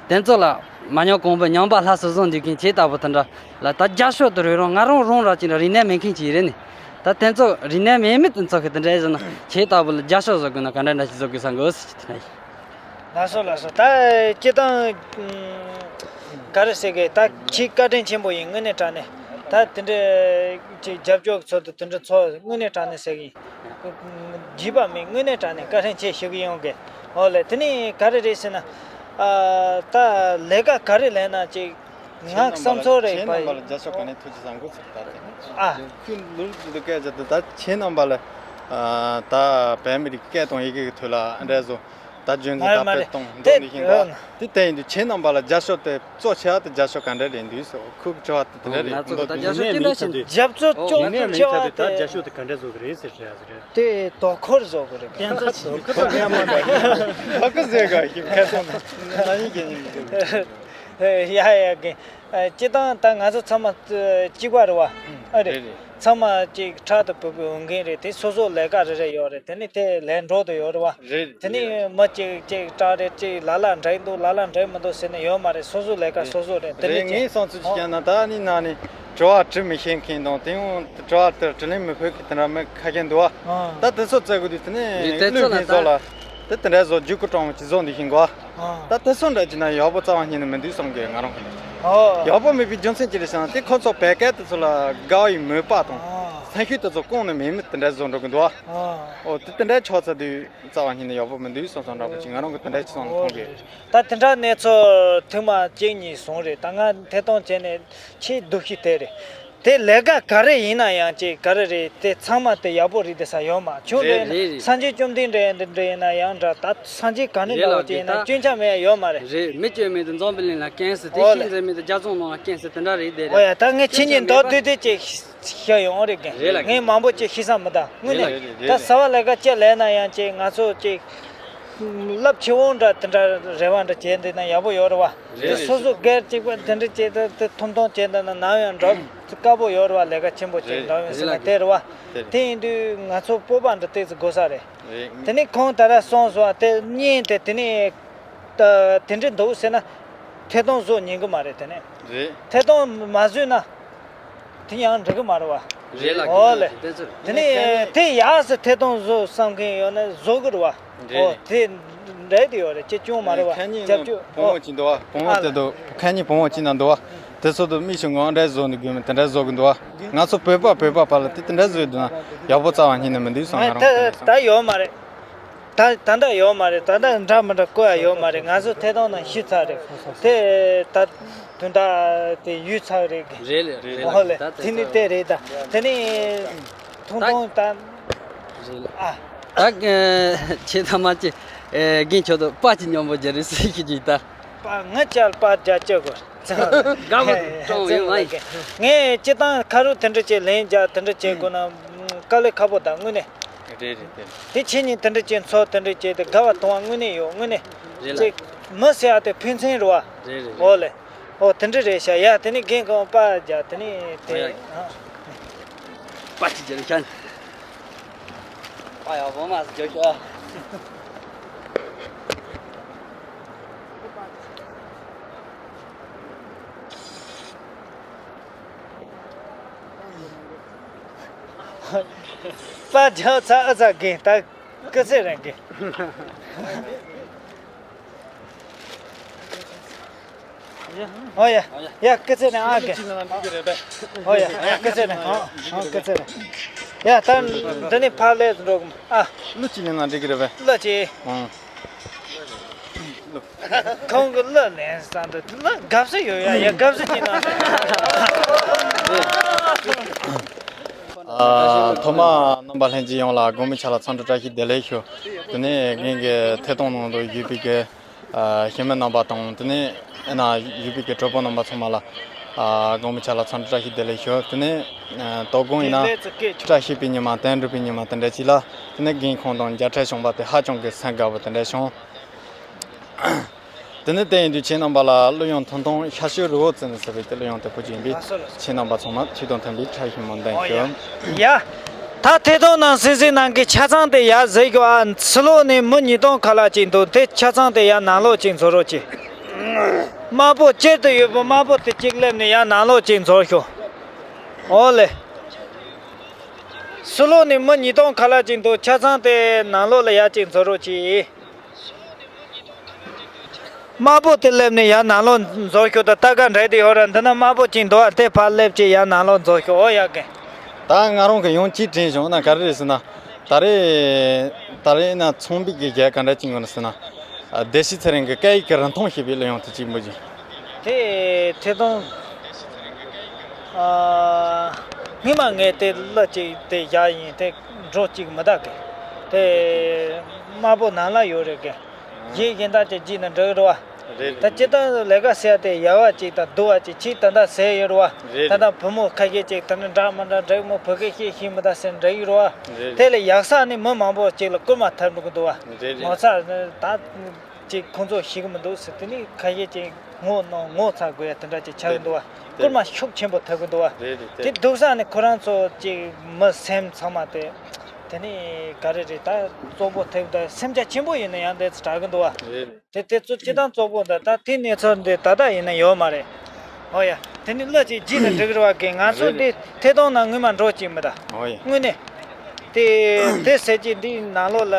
དེ་ཚོ་ལ་མ་ཉམས་གོང་འཕེལ་ཉམས་པ་སླར་གསོ་བཟོ་འདུག་གི་ཁྱེད་ལྟ་བུ་དེ་འདྲ་ལ་ད་རྒྱབ་སྐྱོར་དུ་རེད་རུང་ང་རང་རང་ར་ཅིག་ར་རིག་གནས་མེད་མཁན་ཅིག་རེད་ནི། ད་དེ་ཚོ་རིག་གནས་མེད་མི་དེ་ཚོ་གི་དེ་འདྲ་བཟོ་ན་ཁྱེད་ལྟ་བུ་ལ་རྒྱབ་སྐྱོར་བཟོ་དགོས་ན་ག་འདྲ་འདྲ་ཞིག་བཟོ་དགོས་བསམ་གི་ཟེར་དེ་འདྲ་ཡིན། ལགས་སོ་ལགས་སོ། ད་སྤྱིར་བཏང་ག་རེ་ཟེར་གི། ད་ཁྱེད་བཀའ་དྲིན་ཆེན་པོ་ཡིན། དངོས་གནས་དྲང་གནས་ད་དེ་འདྲ་ཅིག་རྒྱབ་སྐྱོར་ཚོ་དེ་དེ་འདྲ་ཚོ་དངོས་གནས་དྲང་གནས་ཟེར་གི་ཡིན། བརྗེད་པ་མེད། དངོས་གནས་དྲང་གནས་བཀའ་དྲིན་ཆེ་ཞུ་གི་ཡོང་གི། འོ་ལེ། དེ་ནས་ག་རེ་རེད་ཟེར་ན། ཨ། ད་ལས་ཀ་ག་རེ་ལས་ན་ཅིག་ང་བསམ་ཚོར་རེ་ཁྱེད་རྣམ་པ་ལ་རྒྱབ་སྐྱོར་ག་ནས་ཐུགས་རྗེ་བཟང་གོ་ཚིག་ད་དེ། ཨ། ཁྱོད་ལུར་འདི་སྐད་ཆ་དེ་ད་ཁྱེད་རྣམ་པ་ལ་ད་བོད་མི་རིགས་སྐད་དང་ཡི་གེ་གི་ཐོག་ལ་འདྲ་བཟོ། ད་ལྗོན་ཙེ་ད་དཔེ་གཏོང་འདོད་འདི་ཤིང་ད་དེ་ལྟ་ཡིན་དུས་ཁྱེད་རྣམ་པ་ལ་རྒྱབ་སྐྱོར་དེ་གཙོ་ཆེ་བ་དེ་རྒྱབ་སྐྱོར་ག་འདྲ་རེད་འདུག་ཟེར། ཁོ་གི་དྲི་བ་དེ་དེ་འདྲ་རེད། ང་ཚོ་ད་རྒྱབ་སྐྱོར་ཅི་འདྲ་ཞིག་འདུག་རྒྱབ་སྐྱོར་ཅོག་ཡིན་ནའི་མིན་ཆ་དུས་ད་རྒྱབ་སྐྱོར་དེ་ག་འདྲ་བཟོ་གི་རེད་ཟེར་དྲི་ཡ་ཟེར་རེད། དེ་དོ་ཁུར་བཟོ་གི་རེད། ད་གི་ཟེར་ག་ཡིན་ཁ་སང་ན་ཡིན་གྱི་ཡིན་གྱི། ཡ་ཡ་གི། སྤྱི་བཏང་ད་ང་ཚོ་ཚང་མ་གཅིག་པ་རེད་བ། ཨ་རེད། རེད་རེད། ཚང་མ་གཅིག་ཕྲག་ཏུ་བུད་པའི་འོས་འགན་རེད་དེ། སོ་སོ་ལས་ཀ་རེ་རེ་ཡོད་རེད། དེ་ནི་དེ་ལས་འགྲོ་དུ་ཡོད་རེད་བ། རེད་དེ་ནི་རེད། མི་གཅིག་གཅིག་སྐྲག་རེད། གཅིག་ལ་ལ་འགྲིག་འདུག་ལ་ལ་འགྲིག་མི་འདུག་ཟེར་ནི་ཡོད་མ་རེད། སོ་སོ་ལས་ཀ་རེད་སོ་སོ་རེད། དེ་རེད། ནི་ངའི་བསམ་ཚུལ་ཅིག་ཨོ་བཤད་ན་ད་ནི་ན་ནི་དྲི་བ་དྲི་མི་ཤེས་མཁན་དང་དེ་ཡང་དྲི་བ་དེར་དྲིས་ལན་མི་ཕོད་མཁན་དེ་འདྲ་མི་ཁ་ཤས་འདུག་བ། ཨ། ད་དེ་ཚོ་བཙལ་དགོས་དུས་དེ་ནི་རེད། དེ་བློས་ཚོད་ལ་ཕན་ཚོགས་ལ་དེ་དེ་འདྲ་བཟོ་རྒྱུག་ཀུ་སྤྲང་བ་ཅིག་བཟོ་འདི་ཤིང་གོ། ཨ། ད་དེ་ཚོ་འདྲ་ཅིག་ན་ཡག་པོ་རྩ་བ་ཉིད་ནས་མི་འདུག་བསམ་གི་ང་རང་གི། ཨོ། ཡག་པོ་མེད་པའི་རྒྱུ་མཚན་ཅི་རེད་ཟེར་ན་དེ་ཁོ་ཚོ་བོད་སྐད་དེ་ཚོ་ལ་དགའ་བའི་མོས་པ་དང་། ཨ། སེམས་ཤུགས་དེ་ཚོ་གོང་ནས་མེད་མེད་དེ་འདྲ་བཟོ་འགྲོ་གི་འདུག་བ། ཨ། ཨོ་དེ་དེ་འདྲ་ཆགས་ཚར་དུས་རྩ་བ་ཉིད་ནས་ཡག་པོ་མི་འདུག་བསམ་བསམ་འདྲ་པོ་ཅིག་ང་རང་གི་དེ་འདྲ་ཅིག་བསམ་མཐོང་གི། ད་དེ་འདྲ་གནས་ཚུལ་ཐེངས་མ་གཅིག་གཉིས་སོང་རེད། ད་ང་ཐད་གཏོང་བྱས་ནས་ཆེས་སྡུག་ཤོས་དེ་རེད། དེ་ལས་ཀ་ག་རེ་ཡིན་ན་ཡང་ཅིག་ག་རེ་རེད། དེ་ཚང་མ་དེ་ཡག་པོ་རེད་དེ་ས་ཡོད་མ་བྱུང་རེད། རེད་རེད། སངས་རྒྱས་བཅོམ་ལྡན་འདས་འདི་འདྲ་ཡིན་ན་ཡང་འདྲ། ད་སངས་རྒྱས་ག་ནས་རེད་འདྲ་བ་ལ་ཅིག་ཡིན་ན་དེ་ད་སྐྱོན་ཆ་མེད་ཡ་ཡོད་མ་རེད། རེད། མི་སྐྱོན་མེད་དུ་འཛོམས་པའི་གླིང་ལ་སྐྱོན་ཟེར། དེ་ཨོ་ཤིང་ལེ། འཛེམ་མེད་དུ་རྒྱ་མཚོ་ནང་ལ་སྐྱོན་ཟེར་དེ་འདྲ་རེད་དེ་རེད། ཨོ་ཡ་ད་ངས་ཁྱེད་གཉིས་མདོར་བསྡུས་ཏེ་ཅིག་བཤད་ཡོང་རེད་གི། རེད་ལ། ངས་མང་པོ་ཅིག་ཤེས་ས་མི་འདུག་དངོས་གནས། རེད་རེད། ད་རེད། གསར་བ་ལས་ཀ་ཅིག་ལས་ན་ཡང་ཅིག་ང་ཚོ་ཅིག་རླབས་ཆེ་བོ་འདྲ་དེ་འདྲ་རེ་བ་འདྲ་བྱས་འདི་ན་ཡག་པོ་ཡོད་རེད་བ། རེད་དེ་རེད། སོ་སོ་སྒེར་གཅིག་པ་དེ་འདྲ་བྱས་ད་དེ་ཐུང་ཐུང་བྱས་འདི་ན་ནམ་ཡང་འགྲོ་དཀའ་པོ་ཡོད་རེད་བ། ལས་ཀ་ཆེན་པོ་ཅིག་རེད། འགྲོ་ཡོང་ཟེར་ན་རེད་ལ། དེ་རེད་བ། དེ་རེད། དེ་ཡིན་དུས་ང་ཚོ་སྤོབས་པ་འདྲ་ཏོག་ཙམ་དགོས་ས་རེད། རེད། དེ་ནས་ཁོང་ད་ར་སོང་སོང་བ་དེ་གཉིས་དེ་དེ་ནས་ད་དེ་འདྲ་འདུག་ཟེར་ན་ཐད་གཏོང་བཟོ་ཉན་གི་མ་རེད། དེ་ནས་རེད། ཐད་གཏོང་མ་བཟོས་ན། དེ་ཡང་འགྲིག་གི་མ་རེད་བ། རེད་ལ། ཨོ་ལེ། དེ་ཚོ། དེ་ནི་དེ་ཡག་སེ་ཐད་གཏོང་བཟོ་བསམ་མཁན་ཡོད་ན་བཟོ་གི་རེད་བ། རེད། ཨོ་དེ་འདྲ་དེ་ཡོད་རེད། ཅེས་ཅུང་མ་རེད་བ། ཁ་ཉིན་རྒྱབ་སྐྱོར། བུ་མོ་ཨོ། གཅིག་འདུག་བ། བུ་མོ་ཨ་དེ་ལེ། འདུག་ཁ་ཉིན་བུ་མོ་གཅིག་ན་འདུག་བ། དེ་ཚོ་དུ་མི་ཞིག་ངོ་འདྲ་བཟོ་ནི་དགོས་མི་དེ་འདྲ་བཟོ་གི་འདུག་བ། ང་ཚོ་བོད་པ་བོད་པ་བར་ལ་དེ་དེ་འདྲ་བཟོས་འདུག་ན་ཡག་པོ་རྩ་བ་ཉིད་ནས་མི་འདུག་བསམ། ང་རང་ད་ད་ཡོད་མ་རེད། ད་ད་ལྟ་ཡོད་མ་རེད། ད་ལྟ་འདྲ་མི་འདྲ་བཀོད་ཡ་ཡོད་མ་རེད། ང་ཚོ་ཐད་གཏོང་ནང་ཤི་ཚར་རེད། དེ་ད་དོན་དག་དེ་ཡོད་ཚར་རེད། རེད་ལེ། རེད་ལེ། ཨོ་ལེ། ད་དེ་ནི་དེ་རེད། ད་དེ་ནི་ཐུང་ཐུང་ད། རེད་ལེ། ཨ། ད་ཁྱེད་ཐ་མ་ཅི་རྒན་ཁྱོད་དུ་པ་ཅི་སྙོམས་པོ་རྒྱ་རེད་ཟེར་གི་ཅིག་ད། པ་ང་ཅར་པ་རྒྱ་ཅི་གོ། དགའ་བོ་སྤྲང་བོ་ཡོད་མ་ཡིན། ངས་སྤྱི་བཏང་ཁ་རུ་དེ་འདྲ་ཅིག་ལན་རྒྱག་དེ་འདྲ་བྱེད་དགོས་ན་དཀའ་ལས་ཁག་པོ་དང་དངོས་གནས། རེད་རེད་རེད། དེ་ཁྱེད་གཉིས་དེ་འདྲ་བྱས་ཚོགས་དེ་འདྲ་བྱས་ཏེ་དགའ་བ་གཏོང་བ་དངོས་གནས་ཡོད། དངོས་གནས། རེད་ལ། ཅིག་མི་ཟེར་ཡ་དེ་ཕན་ཚུན་རེད་བ། རེད་རེད་རེད། ཨོ་ལེ། ཨོ་དེ་འདྲ་རེད་ཤག་ཡ་དེ་ནི་རྒན་གོང་པ་རྒྱ་དེ་ནི་དེ། ཨོ་ཡ། ཨ། པ་ཅི་རྒྱ་རེད་ཤག་པ་ཡ་བོ་མ་ཟེར་རྒྱ་ཤག་པ་རྒྱ་ཚ་ཨ་ཚ་རྒན་ད། སྐུ་ཚེ་རིང་གི། ཨོ་ཡ། ཡ་སྐུ་ཚེ་རིང་ཨ་གི། ཨོ་ཡ། ཡ་སྐུ་ཚེ་རིང་། ཨོ་ཨོ་སྐུ་ཚེ་རིང་། ཡ་ད་འདི་ནི་ཕར་ལས་འགྲོ་གི། ཨ། ལོ་གཅིག་ལས་ན་འགྲིག་གི་རེད་པས། ལོ་གཅིག་ཨང་། ཁོང་གི་གླུ་ལེན་བསམ་འདུག་གླུ་དགའ་བསུ་ཡོད་ཡ། ཡ་དགའ་བསུ་ཅིག་གནང་། ཨ། ཐོག་མ་རྣམ་པ་ལྷན་རྒྱས་ཡོངས་ལ་དགོང་མོའི་ཆ་ལ་འཚམས་འདྲི་བཀྲ་ཤིས་བདེ་ལེགས་ཞུ། དེ་ནས་ངེད་ཀྱི་ཐད་གཏོང་ནང་དུ་ཡོད་པའི་གི་ཨ། གཞིས་མི་རྣམ་པ་དང་དེ་ནས་ཨ་ན་ཡོད་པའི་གི་གྲོགས་པོ་རྣམ་པ་ཚང་མ་ལ་ཨ། དགོང་མོའི་ཆ་ལ་འཚམས་འདྲི་བཀྲ་ཤིས་བདེ་ལེགས་ཞུ། དེ་ནས་ཨ། དོ་དགོང་ཡིན་ན་བཀྲ་ཤིས་པའི་ཉི་མ་དོན་འགྲུབ་པའི་ཉི་མ་དེ་འདྲ་ཅིག་ལ་དེ་ནས་རྒན་ཁོང་དང་མཇལ་འཕྲད་བྱུང་བ་དེ་ཧ་ཅང་གི་སེམས་དགའ་བོ་དེ་འདྲ་བྱུང་། དེ་ནས་དེ་ཡིན་དུས་ཁྱེད་རྣམ་པ་ལ་གླུ་དབྱངས་ཐུང་ཐུང་ཤ་ཤོད་རི་བོ་རྩེ་ནས་ཟེར་བའི་དེ་གླུ་དབྱངས་དེ་ཕུལ་གྱི་ཡིན་པས། ཁྱེད་རྣམ་པ་ཚང་མ་ཆེ་མཐོང་མཐུན་པའི་བཀྲ་ཤིས་སྨོན་འདུན་ཞུ། ཡ། ད་ཐད་གཏོང་ནང་སེམས་སེམས་ནང་གི་ཆ་ཚང་དེ་ཡར་གཟིགས་དགོས་ཨ། ཕྱི་ལོགས་ནས་མི་ཉིས་སྟོང་ཁ་ལག་ཅིག་འདུག་དེ་ཆ་ཚང་དེ་ཡར་ནང་ལོགས་ཅིག་འཛུལ་རོགས་གྱིས། དམར་པོ་སྤྱིར་དུ་ཡོད་པའི་དམར་པོ་དེ་གཅིག་སླེབས་ནས་ཡར་ནང་ལོགས་ཅིག་འཛུལ་ཤོག་ཨོ་ལེ། ཕྱི་ལོགས་ནས་མི་ཉིས་སྟོང་ཁ་ལག་ཅིག་འདུག་ཆ་ཚང་དེ་ནང་ལོགས་ལ་ཡར་ཅིག་འཛུལ་རོགས་གྱིས། དམར་པོ་དེ་སླེབས་ནས་ཡར་ནང་ལོགས་འཛུལ་ཤོག་ད་ལྟ་ག་འདྲ་དེ་ཡོད་ར། འདི་ན་དམར་པོ་ཅིག་འདུག་ཨ། དེ་ཕར་སླེབས་ཅིག་ཡར་ནང་ལོགས་འཛུལ་ཤོག་ཨོ་ཡ་གི། ད་ང་རང་གི་ཡང་གཅིག་དྲན་བྱུང་ན་ག་རེ་རེད་ཟེར་ན། ད་རེས་ད་རེས་ན་ཚོང་པའི་གི་རྒྱལ་ག་འདྲ་ཅིག་ཡོད་ན་ཟེར་ན། ཨ། སྡེ་སྲིད་ཚེ་རིང་གི་སྐད་ཡིག་གི་རིན་ཐང་ཞེས་པའི་གླུ་དབྱངས་དེ་གཅིག་འབུལ་གྱིས། དེ་ཐད་གཏོང་། ཨ། སྔོན་མ་ངས་དེ་གླུ་གཅིག་དེ་བཞག་ཡིན། དེ་འགྲོ་གཅིག་མི་གདའ་གི། དེ་དམར་པོ་ནང་ལ་ཡོད་རེད་གི། གཞན་གཞན་དག་ཅིག་བགྱིས་ན་འགྲིག་རེད་བ། རེད། ད་སྤྱིར་བཏང་ལས་ཀ་ཟེར་ཡ་དེ་ཡག་པ་ཅིག་དང་སྡུག་པ་ཅིག་ཅིག་ད་ལྟ་ཟེར་ཡོད་རེད་བ། རེད། ད་ལྟ་བུ་མོ་ཁ་ཤས་ཅིག་ད་ནི་འདྲ་མི་འདྲ་འགྲིག་མོ་བོད་སྐད་ཤེས་ཤེས་མི་ད་ཟེར་འགྲིག་ཡོད་རེད་བ། རེད། དེ་ལས་ཡག་ས་ནི་མི་མང་པོ་ཅིག་ལ་བསྐུར་མ་ཐུབ་འགྲོ་གི་འདུག་བ། རེད་རེད། ངོ་ཚ་ནི་ད། ཅིག་ཁོང་ཚོ་ཤེས་གི་མི་འདུག་ཟེར། དེ་ནི་ཁ་ཤས་ཅིག་ངོ་གནོང་ངོ་ཚ་དགོས་ཡ་དེ་འདྲ་ཅིག་ཆགས་གི་འདུག་བ། རེད། སྐུལ་མ་ཤུགས་ཆེན་པོ་ཐེབས་གི་འདུག་བ། རེད་རེད། དེ་དེ་སྡུག་ས་ནི་ཁོ་རང་ཚོ་ཅིག་མི་སེམས་ཚང་མ་དེ། དེ་ནི་ག་རེ་རེད། ད་བཙོག་པོ་ཐེབས། ད་སེམས་རྒྱ་ཆེན་པོ་ཡིན་ན་ཡང་དེ་ཚོ་དྲག་གི་འདུག་བ། རེད་རེད། དེ་དེ་ཚོ་སྤྱི་བཏང་བཙོག་པོ་འདུག། ད་དེ་གནས་ཚུལ་འདི་ད་ལྟ་ཡིན་ན་ཡོད་མ་རེད། ཨོ་ཡ། དེ་ནི་གླུ་ཅིག་བརྗེས་ན་འགྲིག་གི་རེད་བ། གི་ང་ཚོ་འདི་ཐད་གཏོང་ནང་སྔོན་མ་འགྲོ་ཅིག་མི་ད། ཨོ་ཡ། དངོས་གནས། དེ་དེ་ཟེར་གྱི་འདི་ནང་ལོགས་ལ་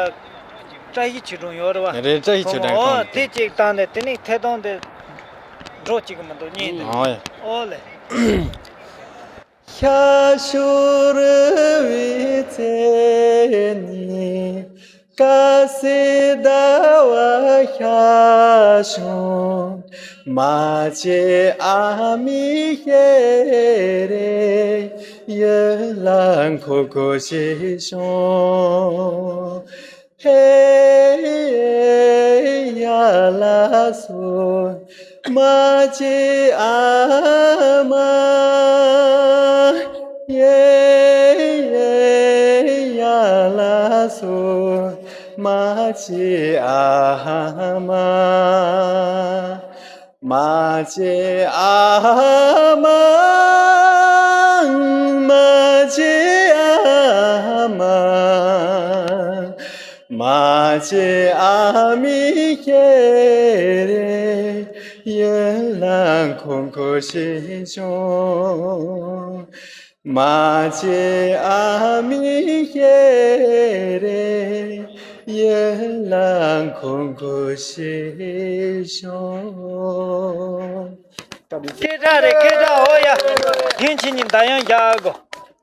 བཀྲ་ཤིས་ཆོས་སྒྲོན་ཡོད་རེད་བ། རེད། བཀྲ་ཤིས་ཆོས་སྒྲོན། ཨོ་ཁོང་དེ་ཅིག་བཏང་ནས་དེ་ནི་ཐད་གཏོང་དེ་འགྲོ་ཅིག་གི་མི་འདུག་ཉིན་དེ། ཨོ་ཡ། ཨོ་ལེ། ཤར་ཕྱོགས་རི་བོའི་རྩེ་ནས། དཀར་གསལ་ཟླ་བ་ཤར་བྱུང་། མ་བྱེད་ཨ་མའི་ཞལ་རས། ཡིད་ལ་འཁོར་འཁོར་བྱས་བྱུང་། ཧེ་ཡ་ལ་སོ། མ་བྱེད་ཨ་མ། ཡེ་ཡ་ལ་སོ། མ་བྱེད་ཨ་མ། མ་བྱེད་ཨ་མ། མ་བྱེད་ཨ་མ། མ་བྱེད་ཨ་མའི་ཞལ་རས། ཡིད་ལ་འཁོར་འཁོར་བྱས་བྱུང་། མ་བྱེད་ཨ་མའི་ཞལ་རས། ཡིད་ལ་འཁོར་འཁོར་བྱས་བྱུང་། སྐད་གྲགས་རེད། སྐད་གྲགས། ཨོ་ཡ། ཡིན། ཁྱེད་གཉིས་འདར་དབྱངས་རྒྱག་གོ།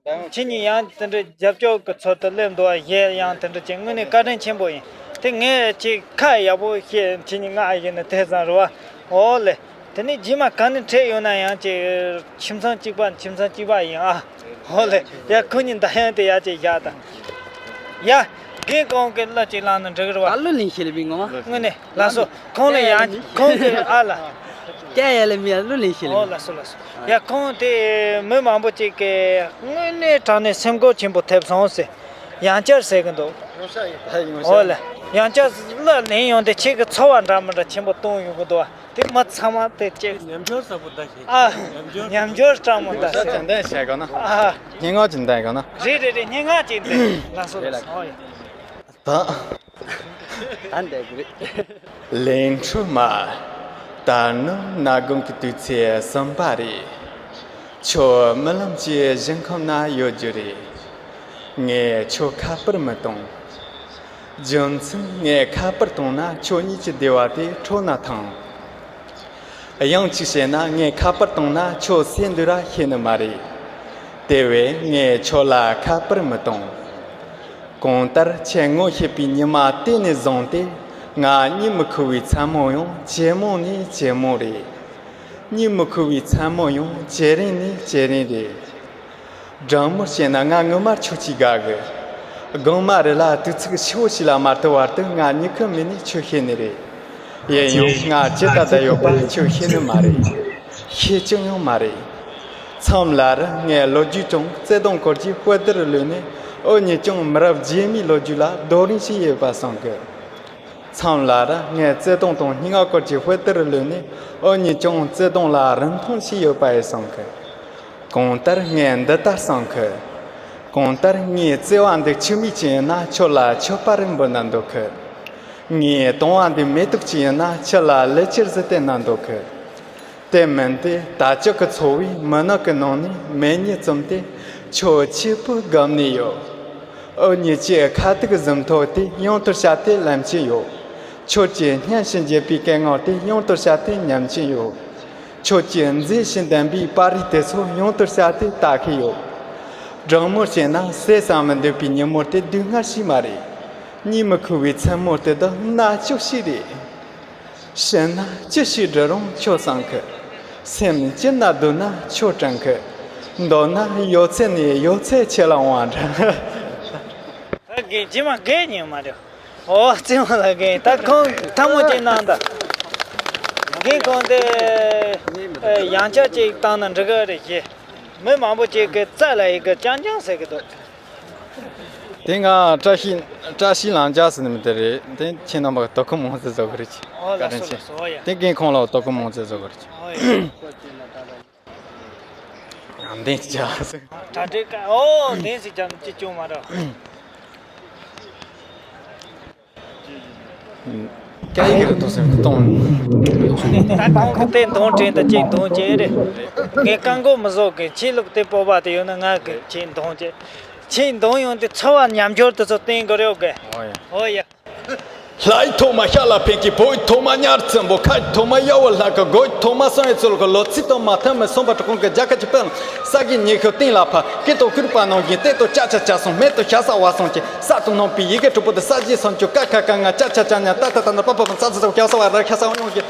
ཁྱེད་གཉིས་ཡང་དེ་འདྲ་རྒྱབ་སྐྱོར་གྱི་ཚུལ་དུ་སླེབས་འདུག་བ། གཞས་ཡང་དེ་འདྲ་བྱས། དངོས་གནས་བཀའ་དྲིན་ཆེན་པོ་ཡིན། དེ་ངས་ཅིག་ཁ་ཡག་པོ་བཤད། ཁྱེད་གཉིས་ངག་ཡིན་ན་དེ་ཙམ་རེད་བ། ཨོ་ལེ། དེ་ནས་རྗེས་མ་ག་ནས་འཕྲད་ཡོང་ན་ཡང་ཅིག་ཁྱིམ་ཚང་གཅིག་པ། ཁྱིམ་ཚང་གཅིག་པ་ཡིན་ཨ། ཨོ་ལེ། ཡ། ཁོ་གཉིས་འདར་དབྱངས་དེ་ཡ་ཅིག་བཞག་དང་། ཡ། རྒན་ཁོང་གིས་གླུ་ཅིག་བླངས་ན་འགྲིག་གི་རེད་བ། ཨ། གླུ་ལེན་ཤེས་ལེ་མི་ངོ་མ། དངོས་གནས་ལགས་སོ། ཁོང་ལ་ཡང་ཁོང་གིས་ཨ་ལ། སྐད་ཡ་ལེ་མི་ཡ། གླུ་ལེན་ཤེས་ལེ། ཨོ་ལགས་སོ། ལགས་སོ། ཡ། ཁོང་དེ་མི་མང་པོ་ཅིག་གིས་དངོས་གནས་དྲང་གནས་སེམས་ཁུར་ཆེན་པོ་ཐེབས་སོང་ཟེར། ཡང་བསྐྱར་ཟེར་གི་འདུག། ཨོ་ལེ། ཡང་བསྐྱར་གླུ་ལེན་ཡོང་དེ་ཁྱེད་ཀྱི་ཚོར་བ་འདྲ་མི་འདྲ་ཆེན་པོ་གཏོང་ཡོང་གི་འདུག་བ། དེ་མི་ཚང་མ་དེ་ཅིག། ཉམས་འགྱུར་ཟབ་པོ་འདུག་ཞེས། ཨ། ཉམས་འགྱུར་སྤྲང་མོ་འདུག་ཞེས། ཅིག་འདེང་བྱེད་དགོས་ན། ཨ། སྙན་ངག་ཅིག་འདེང་དགོས་ན། རེད་རེད་རེད། སྙན་ངག་ཅིག་འདེང་། ལགས་སོ། ལགས་སོ། ཨོ་ཡ། ད། ད་འདེགས་རེད། ལས་འཕྲོ་མ། ད་ནི་ན་དགོང་གི་དུས་ཚོད་གསུམ་པ་རེད། ཁྱོད་རྨི་ལམ་གྱི་ཞིང་ཁམས་ན་ཡོད་རྒྱུ་རེད། ངས་ཁྱོད་ཁ་པར་མི་གཏོང་། རྒྱུ་མཚན་ངས་ཁ་པར་གཏོང་ན་ཁྱོད་གཉིད་ཀྱི་བདེ་བ་དེ་འཕྲོ་ན་ཐང་། ཡང་གཅིག་བཤད་ན། ངས་ཁ་པར་གཏོང་ན་ཁྱོད་སེམས་འདུག་ར་ཤེས་ནི་མ་རེད། དེ་བས་ངས་ཁྱོད་ལ་ཁ་པར་མི་གཏོང་། གང་ལྟར་ཁྱེད་ངོ་ཤེས་པའི་ཉི་མ་དེ་ནས་བཟུང་སྟེ། ང་གཉིད་མི་ཁུག་པའི་མཚན་མོ་ཡང་ཇེ་མང་ནས་ཇེ་མང་རེད། གཉིད་མི་ཁུག་པའི་མཚན་མོ་ཡང་ཇེ་རིང་ནས་ཇེ་རིང་རེད། དྲང་མོར་བཤད་ན་ང་ངོ་མ་ཁྱོད་ཀྱིས་དགའ་གི། དགོང་མོ་རེ་ལ་དུས་ཚིགས་ཕྱི་པོ་ཞིག་ལ་མ་ལྟོས་བར་དུ་ང་གཉིད་ཁུག་མེད་ནས་ཁྱོད་ཤེས་ནི་རེད། ཡིན་ཡང་ང་ཇི་ལྟར་བསྡད་ཡོད་པ་ཁྱོད་ཤེས་ནི་མ་རེད། ཤེས་ཀྱི་ཡང་མ་རེད། མཚམས་ལ་ར་ངས་ལོ་རྒྱུས་ཀྱང་བརྩེ་དུང་སྐོར་གྱི་དཔེ་དེབ་ལོན་ནས། འུ་གཉིས་ཀྱང་མི་རབས་རྗེས་མའི་ལོ་རྒྱུས་ལ་རྡོ་རིང་ཞིག་ཡོད་པ་བསམ་གི། མཚམས་ལ་ར་ངས་བརྩེ་དུང་དང་སྙན་ངག་སྐོར་གྱི་དཔེ་དེབ་ལོན་ནས། འུ་གཉིས་ཀྱང་བརྩེ་དུང་ལ་རིན་ཐང་ཞིག་ཡོད་པ་ཡིན་བསམ་གི། གང་ལྟར་ངས་འདི་ལྟར་བསམ་གི། གང་ལྟར་ངའི་བརྩེ་བ་འདི་ཆུ་མིག་ཅིག་ཡིན་ན་ཁྱོད་ལ་ཆར་པ་རེ་འབབ་ན་འདོད་གི། ངའི་དུང་བ་འདི་མེ་ཏོག་ཅིག་ཡིན་ན་ཁྱོད་ལ་ལི་ཁྱེར་ཟིག་སྟེར་ན་འདོད་གི། དེ་མིན་ཏེ་ད་ཅི་གི་འཚོ་བའི་མི་ནག་གི་ནང་ནས་མེ་ཉི་བཙུམ་སྟེ་ཁྱོད་ཆེ་པོ་སྒམ་ནས་ཡོད། འུ་གཉིས་ཀྱི་ཁ་ཐུག་གཟིམ་ཐོག་དེ་ཡང་དུ་བྱས་ཏེ་ལེན་གྱིན་ཡོད། ཁྱོད་ཀྱི་སྙན་ཞིང་འཇེབས་པའི་སྐད་ངག་དེ་ཡང་དུ་བྱས་ཏེ་ཉན་གྱིན་ཡོད། ཁྱོད་ཀྱི་མཛེས་ཤིང་ལྡན་པའི་པར་རིས་དེ་ཚོ་ཡང་དུ་བྱས་ཏེ་ལྟ་གི་ཡོད། དྲང་མོར་བཤད་ན་ཟེར་ས་མི་འདུག་པའི་ཉིན་མོ་དེ་སྡུག་བསྔལ་ཞིག་མ་རེད། གཉིད་མི་ཁུག་པའི་མཚན་མོ་དེ་དག་མནར་གཅོད་ཞིག་རེད། བཤད་ན་ཅི་ཞིག་འབྲི་རུང་ཁྱོད་བསམ་གི། སེམས་ཅི་ན་སྡུག་ན་ཁྱོད་དྲན་གི། མདོར་ན་ཡོད་ཚད་ནས་ཡོད་ཚད་ཆེ་ལ་འོང་བ་འདྲ། ད་རྒན་རྗེས་མ་རྒན་ཉན་མ་རེད། ཨོ་རྩེད་མོ་ལ་རྒན་ད་ཁོང་ཐལ་མོ་ཅིག་གནང་ད། རྒན་ཁོང་དེ་ཡང་བསྐྱར་ཅིག་བཏང་ན་འགྲིག་གི་རེད་ཞེས། མི་མང་པོ་ཅིག་གིས་རྩ་ལ་ཡི་གེ་རྐྱང་རྐྱང་ཟེར་གི་འདུག། དེ་སྔ་བཀྲ་ཤིས་བཀྲ་ཤིས་ལམ་རྒྱགས་ཟེར་ནི་མི་དེ་རེད། དེ་ཁྱེད་རྣམ་པ་དོ་ཁུར་མང་ཙེ་བཟོ་གི་རེད། ཨོ་ལགས་སོ། ལགས་སོ། ཨོ་ཡ། དེ་རྒན་ཁོང་ལ་དོ་ཁུར་མང་ཙེ་བཟོ་གི་རེད། ཨོ་ཡ། འདེན་བྱ། གྲ་སྒྲིག་ག་ཨོ་འདེན་ཟིག་ཀྱང་ཅི་བྱུང་མ་རེད། སྐྱ་ཡིག་གི་རུ་ཐོག་སེམས་གཏོང་། ད་གོང་གི་དེ་འདོན་དྲན་དུ་ཅིག་འདོན་བྱེད་རེད། ངས་རྐང་མགོ་མི་བཟོ་གི། ཁྱེད་ལུག་དེ་སྤོབས་པ་དེ་ཡོད་ན་ང་གི་ཁྱེད་འདོན་བྱེད། ཁྱེད་འདོན་ཡོང་དུས་འཚོ་བ་ཉམས་འགྱུར་དེ་ཚོ་བསྟན་དགོས་རེད་གི། ཨོ་ཡ། ཨོ་ཡ། ལྷ་ཡི་ཐོག་མ་ཤ་ལ་ཕན་གྱི། བོད་ཡི་ཐོག་མ་ཉར་བཙན་པོ། ཁ་ཡི་ཐོག་མ་གཡོ་བ་ལྷ་ཁ། གོ་ཡི་ཐོག་མ་སོང་ཡི་ཚུལ་གོ། ལོ་ཚིགས་ཐོག་མ་ཐོན་མི་སོང་བ་གྲོགས་ཀུན་གྱི་རྒྱལ་ཁ་ཆེ་དཔོན། ས་གི་ཉི་ཤུ་སྟེང་ལ་ཕ། སྐེ་ཐོག་ཁུར་པ་ནང་བཞིན། སྟེགས་ཐོག་ཅག་ཅག་ཅག་སོང་། སྨད་དུ་ཤ་ས་བ་སོང་ཅི། ས་དུ་ནང་པའི་ཡི་གེ་དྲུག་པོ་དུ་ས་གཞི་སོང་ཅུ། ཀ་ཁ་ག་ང་ཅག་ཅག་ཅག་ཉ། ཏ་ཐ་ད་ན་པ་པ་བ་ས་ས་ས་ཤ་ས་བ་ར་ཤ་ས་བ་ཡོང་གི།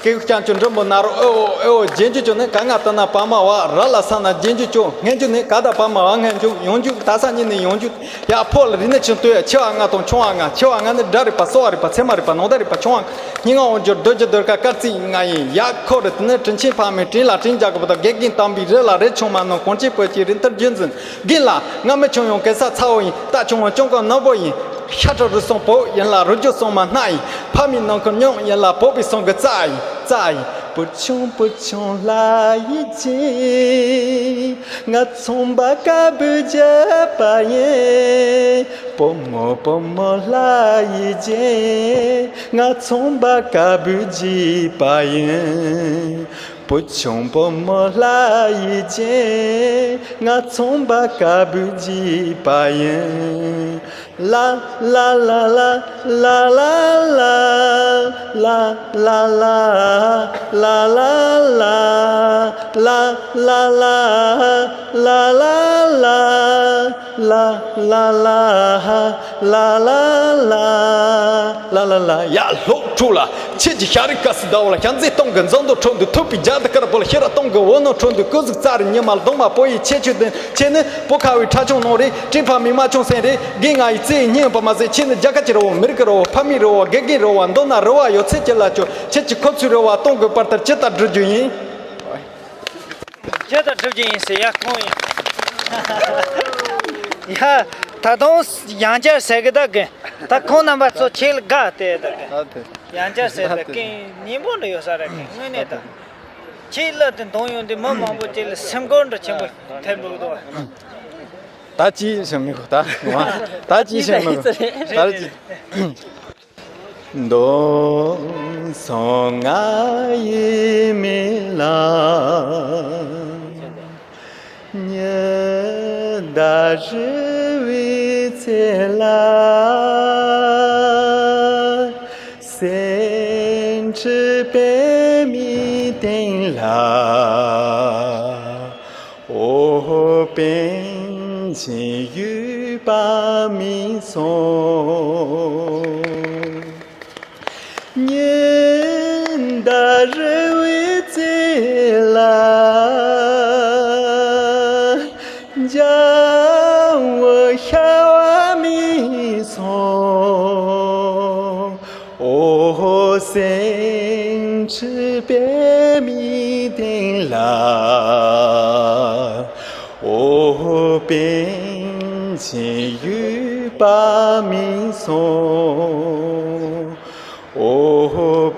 སྐད་ཤུགས་ཀྱང་ཅུ་འགྲོན་པོ་ན་རོ་ཨེ་ཨོ་ཨེ་ཨོ། རྗེས་འཇུག་ཅུ་ནི་ག་ང་ཏ་ན་པ་མ་བ། ར་ལ་ས་ན་རྗེས་འཇུག་ཅུ། སྔོན་འཇུག་ནི་ག་ད་པ་མ་བ་སྔོན་འཇུག། ཡོང་འཇུག་ད་ས་གཉིས་ནི་ཡོང་འཇུག། ཡ་ཕོ་ལ་རི་ནི་ཆུང་དུས་ཆེ་བ་ལྔ་དང་ཆུང་བ་ལྔ། ཆེ་བ་ལྔ་ནི་སྒྲ་རིག་པ། གསོ་བ་རིག་པ། ཚད་མ་རིག་པ། ནང་བརྡ་རིག་པ། ཆུང་བ་ལྔ། སྙན་ངག་དབང་འབྱོར་རྡོ་རྗེ་ཟློས་གར་སྐར་རྩིས་ལྔ་ཡིན། ཡ་ཁོ་རི་དེ་ནི་དྲིན་ཆེན་ཕ་མའི་དྲིན་ལ་དྲིན་འཇལ་དགོས་པ་དང་། དགེ་རྒན་དམ་པའི་རི་ལ་རི་ཆུང་མ་རྣམས། གངས་ཅན་བོད་ཀྱི་རི་མཐར་རྒྱུན་འཛིན། རྒན་ལགས་ང་མི་ཆུང་ཡང་གེ་སར་ཚ་བོ་ཡིན། རྟ་ཆུང་བ་སྐྱོང་མཁན་ནོར་བུ་ཡིན། ཤ་ཁྲག་རུས་གསུམ་བོད་ཡིན་ལ། རུས་རྒྱུད་གསུམ་མ་སྣ་ཡིན། ཕ་མའི་ནང་ཁུལ་སྙིང་ཡིན་ལ། བོད་པའི་སེམས་ཀྱི་རྩ་ཡིན། རྩ་ཡིན། བུ་ཆུང་བུ་ཆུང་ལྷ་ཡི་རྗེ། ང་ཚོང་པ་དཀར་པོའི་རྒྱུད་པ་ཡིན། བུ་མོ་བུ་མོ་ལྷ་ཡི་རྗེ། ང་ཚོང་པ་དཀར་པོའི་རྒྱུད་པ་ཡིན། བུ་ཆུང་བུ་མོ་ལྷ་ཡི་རྗེ། ང་ཚོང་པ་དཀར་པོའི་རྒྱུད་པ་ཡིན། ལ་ལ་ལ་ལ། ལ་ལ་ལ། ཡ་ལྷོ་ཕྲུག་ལ། ཁྱེད་ཀྱི་ཤ་རུས་དཀར་སི་ཟླ་བ་ལ། ཤ་མཛེས་སྟོང་གི་འཛམ་བུ་ཁྲོད་འདི། ཐུབ་པའི་རྒྱ་དི་དཀར་པོ་ལ། ཤེས་རབ་སྟོང་གི་འོད་སྣང་ཁྲོད་འདི། སྐུ་གཟུགས་རྩ་རི་ཉི་མ་ལ། གདོང་མ་བོད་ཡི་ཁྱད་ཆོས་ལྡན། ཁྱེད་ནི་བོད་ཁ་བའི་ཁྲ་ཆུང་ནང་རེད། སྤྲིན་ཕ་མའི་རྨ་ཆུང་སེང་རེད། རྒན་ང་ཡི་རྩེ་ཡི་སྙིང་པ་མ་ཟད། ཁྱེད་ནི་རྒྱལ་ཁབ་ཀྱི་རི་བོ། མི་རིགས་ཀྱི་རི་བོ། ཕ་མའི་རི་བོ། དགེ་རྒན་རི་བོ། མདོར་ན་རི་བོ་ཡོད་ཚད་ཀྱི་ལ་ཆོག་ཁྱེད་ཀྱི་ཁོ་ཚོའི་རེ་བ་གཏོང་དགོས་པར་ལྟར་ཇི་ལྟར་བསྒྲུབ་རྒྱུ་ཡིན། ཇི་ལྟར་བསྒྲུབ་རྒྱུ་ཡིན་ཟེར་ཡ་ཁོང་ཡིན། ཡ། ད་དུང་ཡང་བསྐྱར་ཟེར་གི་ད་གི། ད་ཁོང་རྣམ་པ་ཚོ་ཁྱེད་ལ་དགའ་སྟེ་ད་གི། ཡང་བསྐྱར་ཟེར་ད་གི་སྙིང་པོ་འདྲ་ཡོད་ས་རེད་གི། དངོས་གནས་ད། ཁྱེད་ལ་དེ་འདོན་ཡོང་དུས་མི་མང་པོ་ཅིག་ལ་སེམས་འགུལ་འདྲ་ཆེན་པོ་ཐེབས་འདུག་དོ། ད་ཅི་ཞིག་མི་གོ་ད། ད་ཅི་ཞིག་མི་གོ་ད་ཅི། མདོ་སོང་ང་ཡི་མི་ལ། ཉི་ཟླ་རེ་བའི་ཚེ་ལ། སེམས་ཁྲིད་པད་མའི་སྟེང་ལ། འོ་པཎ་ཆེན་ཡོད་པ་མིན་སོང་། ཉི་ཟླ་རེ་བའི་རྩེ་ལ། འཇའ་འོད་ཤར་བ་མིན་སོང་། འོ་སེམས་ཁྲིད་པད་མའི་སྟེང་ལ། འོ་པཎ་ཆེན་ཡོད་པ་མིན་སོང་། འོ་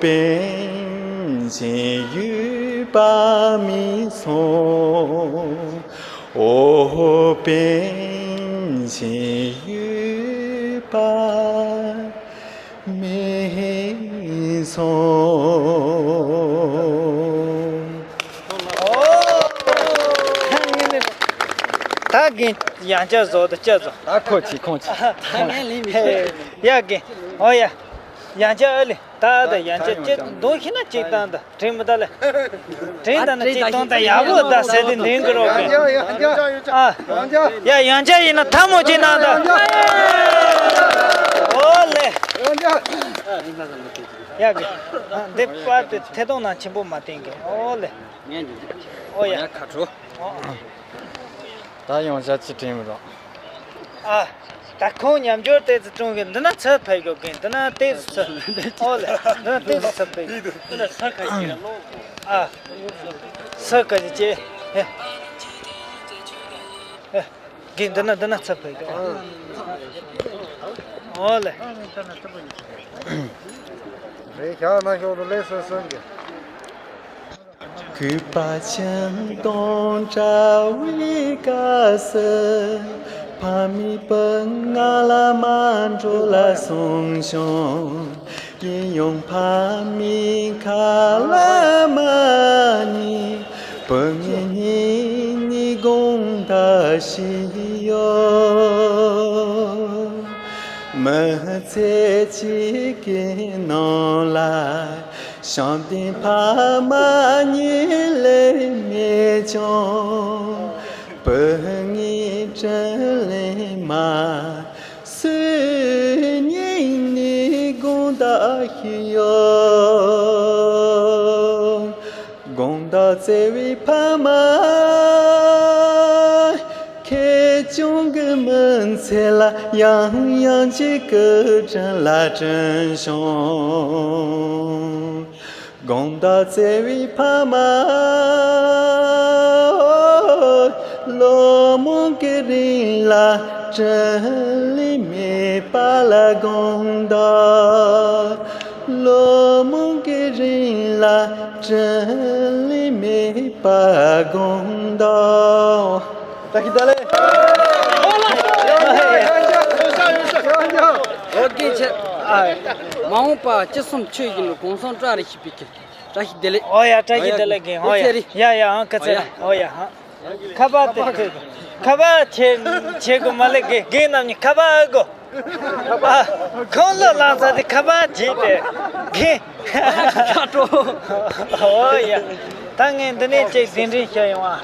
པཎ་ཆེན་ཡོད་པ་མིན་སོང་། འོ་པཎ་ཆེན་ཡོད་པ་མིན་སོང་། ད་གིན་ཡང་བསྐྱར་བཟོ་དང་བསྐྱར་བཟོ། ད་ཁོ་ཅི་ཁོང་ཅི། ད་ངས་ལེན་མི་ཤེས། ཡ་གིན། ཨོ་ཡ། ཡང་བསྐྱར་ཨ་ལེ། ད་ད་ཡང་བསྐྱར་ཅི་འདོན་ཤེས་ན་ཅིག་བཏང་ད། དྲན་མི་ད་ལེ། དྲན་ད་ན་ཅིག་གཏོང་ད་ཡག་པོ་ད་ཟེར་ཏེ་འདོན་གི་རོགས་གི། ཨ། ཡ་ཡང་བསྐྱར་ཡིན་ན་ཐལ་མོ་ཅིག་གནང་ད། ཨོ་ལེ། ཡ་གི། འདི་པར་དེ་ཐད་གཏོང་ནང་ཆེན་པོ་མ་བསྟན་གི། ཨོ་ལེ། ཨོ་ཡ། ད་ཡང་བསྐྱར་ཅི་དྲན་མི་རོགས། ཨ། ད་ཁོང་ཉམས་འགྱུར་ཏོག་ཙམ་བྱུང་གི། འདི་ན་ཚུར་ཕེབས་དགོས་གི། འདི་ན་ཏོག་ཙམ་ཚུར། ཨོ་ལེ། འདི་ན་ཏོག་ཙམ་ཚུར་ཕེབས། འདི་ན་ཚུར་ཁ་ཅིག་ལོག་ཨ། ཚུར་ཁ་ཅིག་ཅེ། ཧེ། ཧེ། གི་འདི་ན་འདི་ན་ཚབ་ཕེབས་གི། ཨོ་ལེ། རེད། ཞག་ན་ཤོག་ཏུ་ལས་སོ་སོན་གི། གུས་པ་ཆེན་དང་བྲལ་བའི་སྐབས་སུ། ཕ་མའི་བུ་ང་ལ་མ་འགྲོ་ལ་གསུངས་ཤིང་། ཡིན་ཡང་ཕ་མའི་ཁ་ལ་མ་ཉན། བུ་ངའི་སྙིང་ནས་དགོངས་དག་ཞུས་ཡོད། མི་ཚེ་གཅིག་གི་ནང་ལ། བྱམས་ལྡན་ཕ་མ་གཉིས་ལས་མེད་ཀྱང་། བུ་ངའི་དྲིན་ལན་མ་སུས་སྙིང་ནས་དགོངས་དག་ཞུས་ཡོད། དགོངས་དག་བརྩེ་བའི་ཕ་མ། ཁེར་རྐྱང་གི་མི་ཚེ་ལ། ཡང་ཡང་གཅིག་གི་དྲིན་ལ་དྲན་བྱུང་། དགོངས་དག་བརྩེ་བའི་ཕ་མ། ལོ་མང་གི་རིང་ལ་དྲིན་ལན་མེད་པ་ལ་དགོངས་དག། ལོ་མང་གི་རིང་ལ་དྲིན་ལན་མེད་པ་དགོངས་དག། བཀྲ་ཤིས་བདེ་ལེགས། ཨོ་རྒན་ཆེ། ཨ། མ་འོངས་པ་ཅི་གསུང་ཆོས་ཡིན་ལུགས་གོང་སོང་བཀྲ་རེ་ཤིས་པའི་ཁྱེད། བཀྲ་ཤིས་བདེ་ལེགས། ཨོ་ཡ། བཀྲ་ཤིས་བདེ་ལེགས་རྒན། ཨོ་ཡ། ཡ་ཡ། ཨང་ཀི་ཚེ་རིང་། ཨོ་ཡ། ཨང་། ཁ་པར་དེ་ཁ་པར་ཆེ་ཆེ་གོ་མ་ལེ། རྒན་རྒན་རྣམ་གཉིས་ཁ་པར་ཨེ་གོ། ཨ། ཁོང་ལོ་ལངས་ས་དེ་ཁ་པར་བརྗེད་དེ། རྒན། ཁ་དྲོ། ཨོ་ཡ། ད་ངས་འདི་ནས་ཅིག་གདན་འདྲེན་བྱས་ཡོང་ཨ།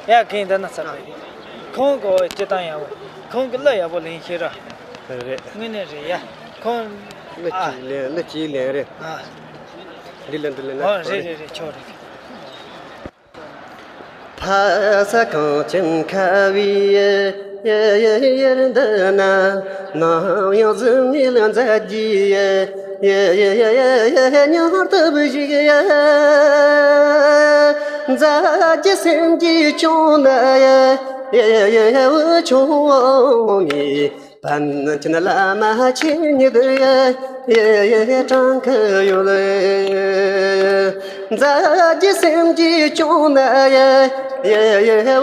ཡ། རྒན་འདི་ན་ཚར་བས། ཁོང་གི་སྤྱི་བཏང་ཡག་པོ། ཁོང་གི་གླུ་ཡག་པོ་ལེན་ཤེས་ར། རེད། དངོས་གནས་རེད་ཡ། ཁོང་། གླུ་ཨ། གཅིག་ལེན། གླུ་གཅིག་ལེན་རེད། ཨ། འདི་ལ་འདི་ལ་ན། ཨོ་རེད་རེད་རེད། ཆོག་རེད། ཕ་ས་གངས་ཅན་ཁ་བའི་ཡུལ་འདི་ན། ནམ་ཡང་གཟུགས་མེད་ལ་མཛའ་རྒྱུའི་ཉམས་ལྟ་བུ་ཞིག་མཛའ་རྒྱུ་སེམས་ཀྱི་ཅང་ན། འུ་ཆུང་མའི་བན་ཆེན་བླ་མ་ཁྱེད་ཉིད་གྲངས་ཀ་ཡོད། མཛའ་རྒྱུ་སེམས་ཀྱི་ཅང་ན།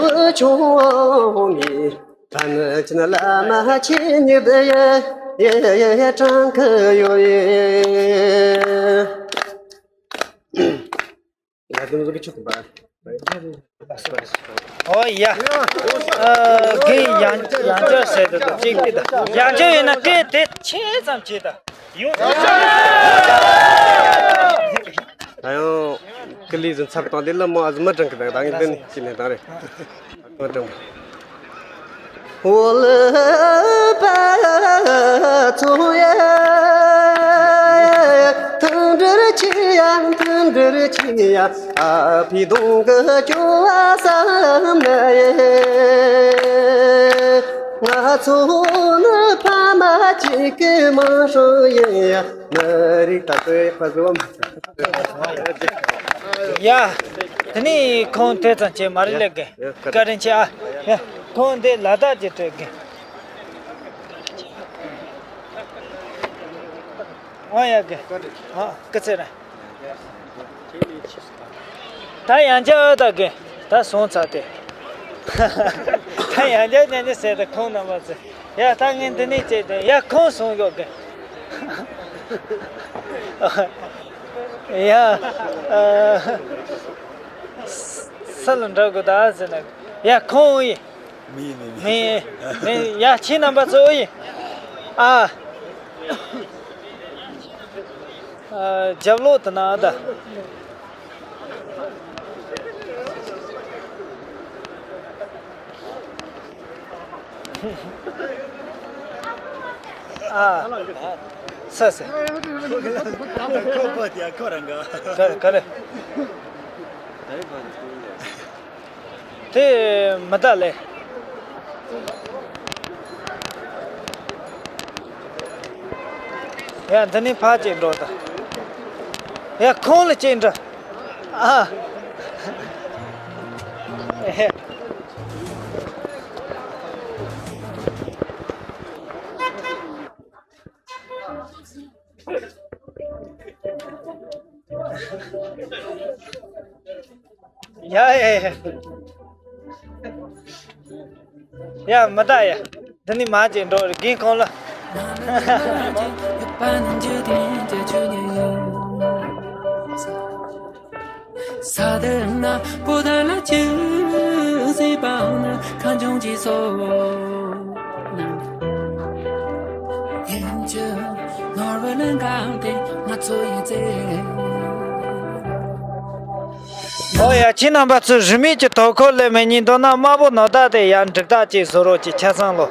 འུ་ཆུང་མའི་བན་ཆེན་བླ་མ་ཁྱེད་ཉིད་གྲངས་ཀ་ཡོད། ཡ། དེ་ནི་ཆོག་གི་པ། ཨོ་ཡ། ཨ། རྒན་ཡང་ཡང་བསྐྱར་ཟེར་དུ་འདུག་གཅིག་དེ་དང་ཡང་བསྐྱར་ཡིན་ན་སྐད་དེ་ཆེ་ཙམ་བྱེད་དང་ཡོང་། ད་ཡང་ཀི་ལི་ཟིན་ཚར་བཏང་དེ་ལ་མོ་ཨ་ཟི་མ་དྲང་གི་དང་། ད་ངས་འདི་ནས་ཅི་ནས་དང་རེད། མ་དྲང་། འོ་ལེ་པ་ཚོ་ཡ། ཐུང་འདྲིར་ཆི་ཡ། ཐུང་འདྲིར་ཆི་ཡ། ཨ་ཕི་དུང་གི་སྐྱོ་བ་བསམ་ན་ཡ། ང་ཚོ་ནི་ཕ་མ་གཅིག་གི་མིང་སྲིང་ཡིན་ཡ། མི་རིགས་ད་ལྟའི་ཕ་བཟོ་བ་མ་ཡ། དེ་ནས་ཁོང་དེ་ཙམ་བྱས་མ་རེད་ལེ་གི། བཀའ་དྲིན་ཆེ་ཨ། ཡ། ཁོང་འདི་ལ་དྭགས་ཀྱི་སྤྲད་གི། ཨ་ཡ་གི། ཨ། སྐུ་ཚེ་རིང་། ད་ཡང་བསྐྱར་ཨ་ད་གི། ད་སོང་ཚར་ཏེ། ད་ཡང་བསྐྱར་ཉན་ཉན་ཟེར་ཏེ་ཁོང་རྣམ་པ་ཚོ། ཡ། ད་ངས་འདི་ནས་བྱས་ཏེ། ཡ། ཁོང་སོང་ཡོད་གི། ཡ། ཨ། ས་ལ་འགྲོ་དགོས་ད་ཟེར་ན། ཡ། ཁོང་ཡིན། མི་མི་མི། མི་མི། ཡ། ཁྱེད་རྣམ་པ་ཚོ་ཡིན། ཨ། ཨ། རྒྱབ་ལོག་ཏུ་ན་ད། ཨ། ས་ས། ཁོ་ཁོ་ཁོ་ཡ་ཁོ་རང་ག་ག་ག་རེ། དེ་མི་ད་ལེ། ཡ། འདི་ནས་ཕར་ཅིག་འགྲོ་ད། ཡ། ཁོང་ལ་ཅིག་འགྲོ། ཨ། ཡ་ཡ་ཡ། ཡ་མི་ད་ཡ། འདི་ནི་མ་ཅིག་འགྲོ་རེ་རྒན་ཁོང་ལ། ས་དེ་ན་པོ་ད་ལ་ཅི་ཟེར་པའང་ན་ཁ་འབྱུང་ཅི་སོ། ཡིན་ཅི་ནོར་བུ་ལ་འགག་སྟེ་ང་ཚོ་ཡི་ཚེ། ཨོ་ཡ། ཁྱེད་རྣམ་པ་ཚོས་རིས་མེད་ཀྱི་དོ་ཁུར་ལས་མི་ཉན་འདོད་ན་དམར་པོ་ནོར་བདག་དེ་ཡར་འབྲུག་སྟག་ཅིག་བཟོ་རོགས་ཀྱི་ཆ་ཚང་ལོ།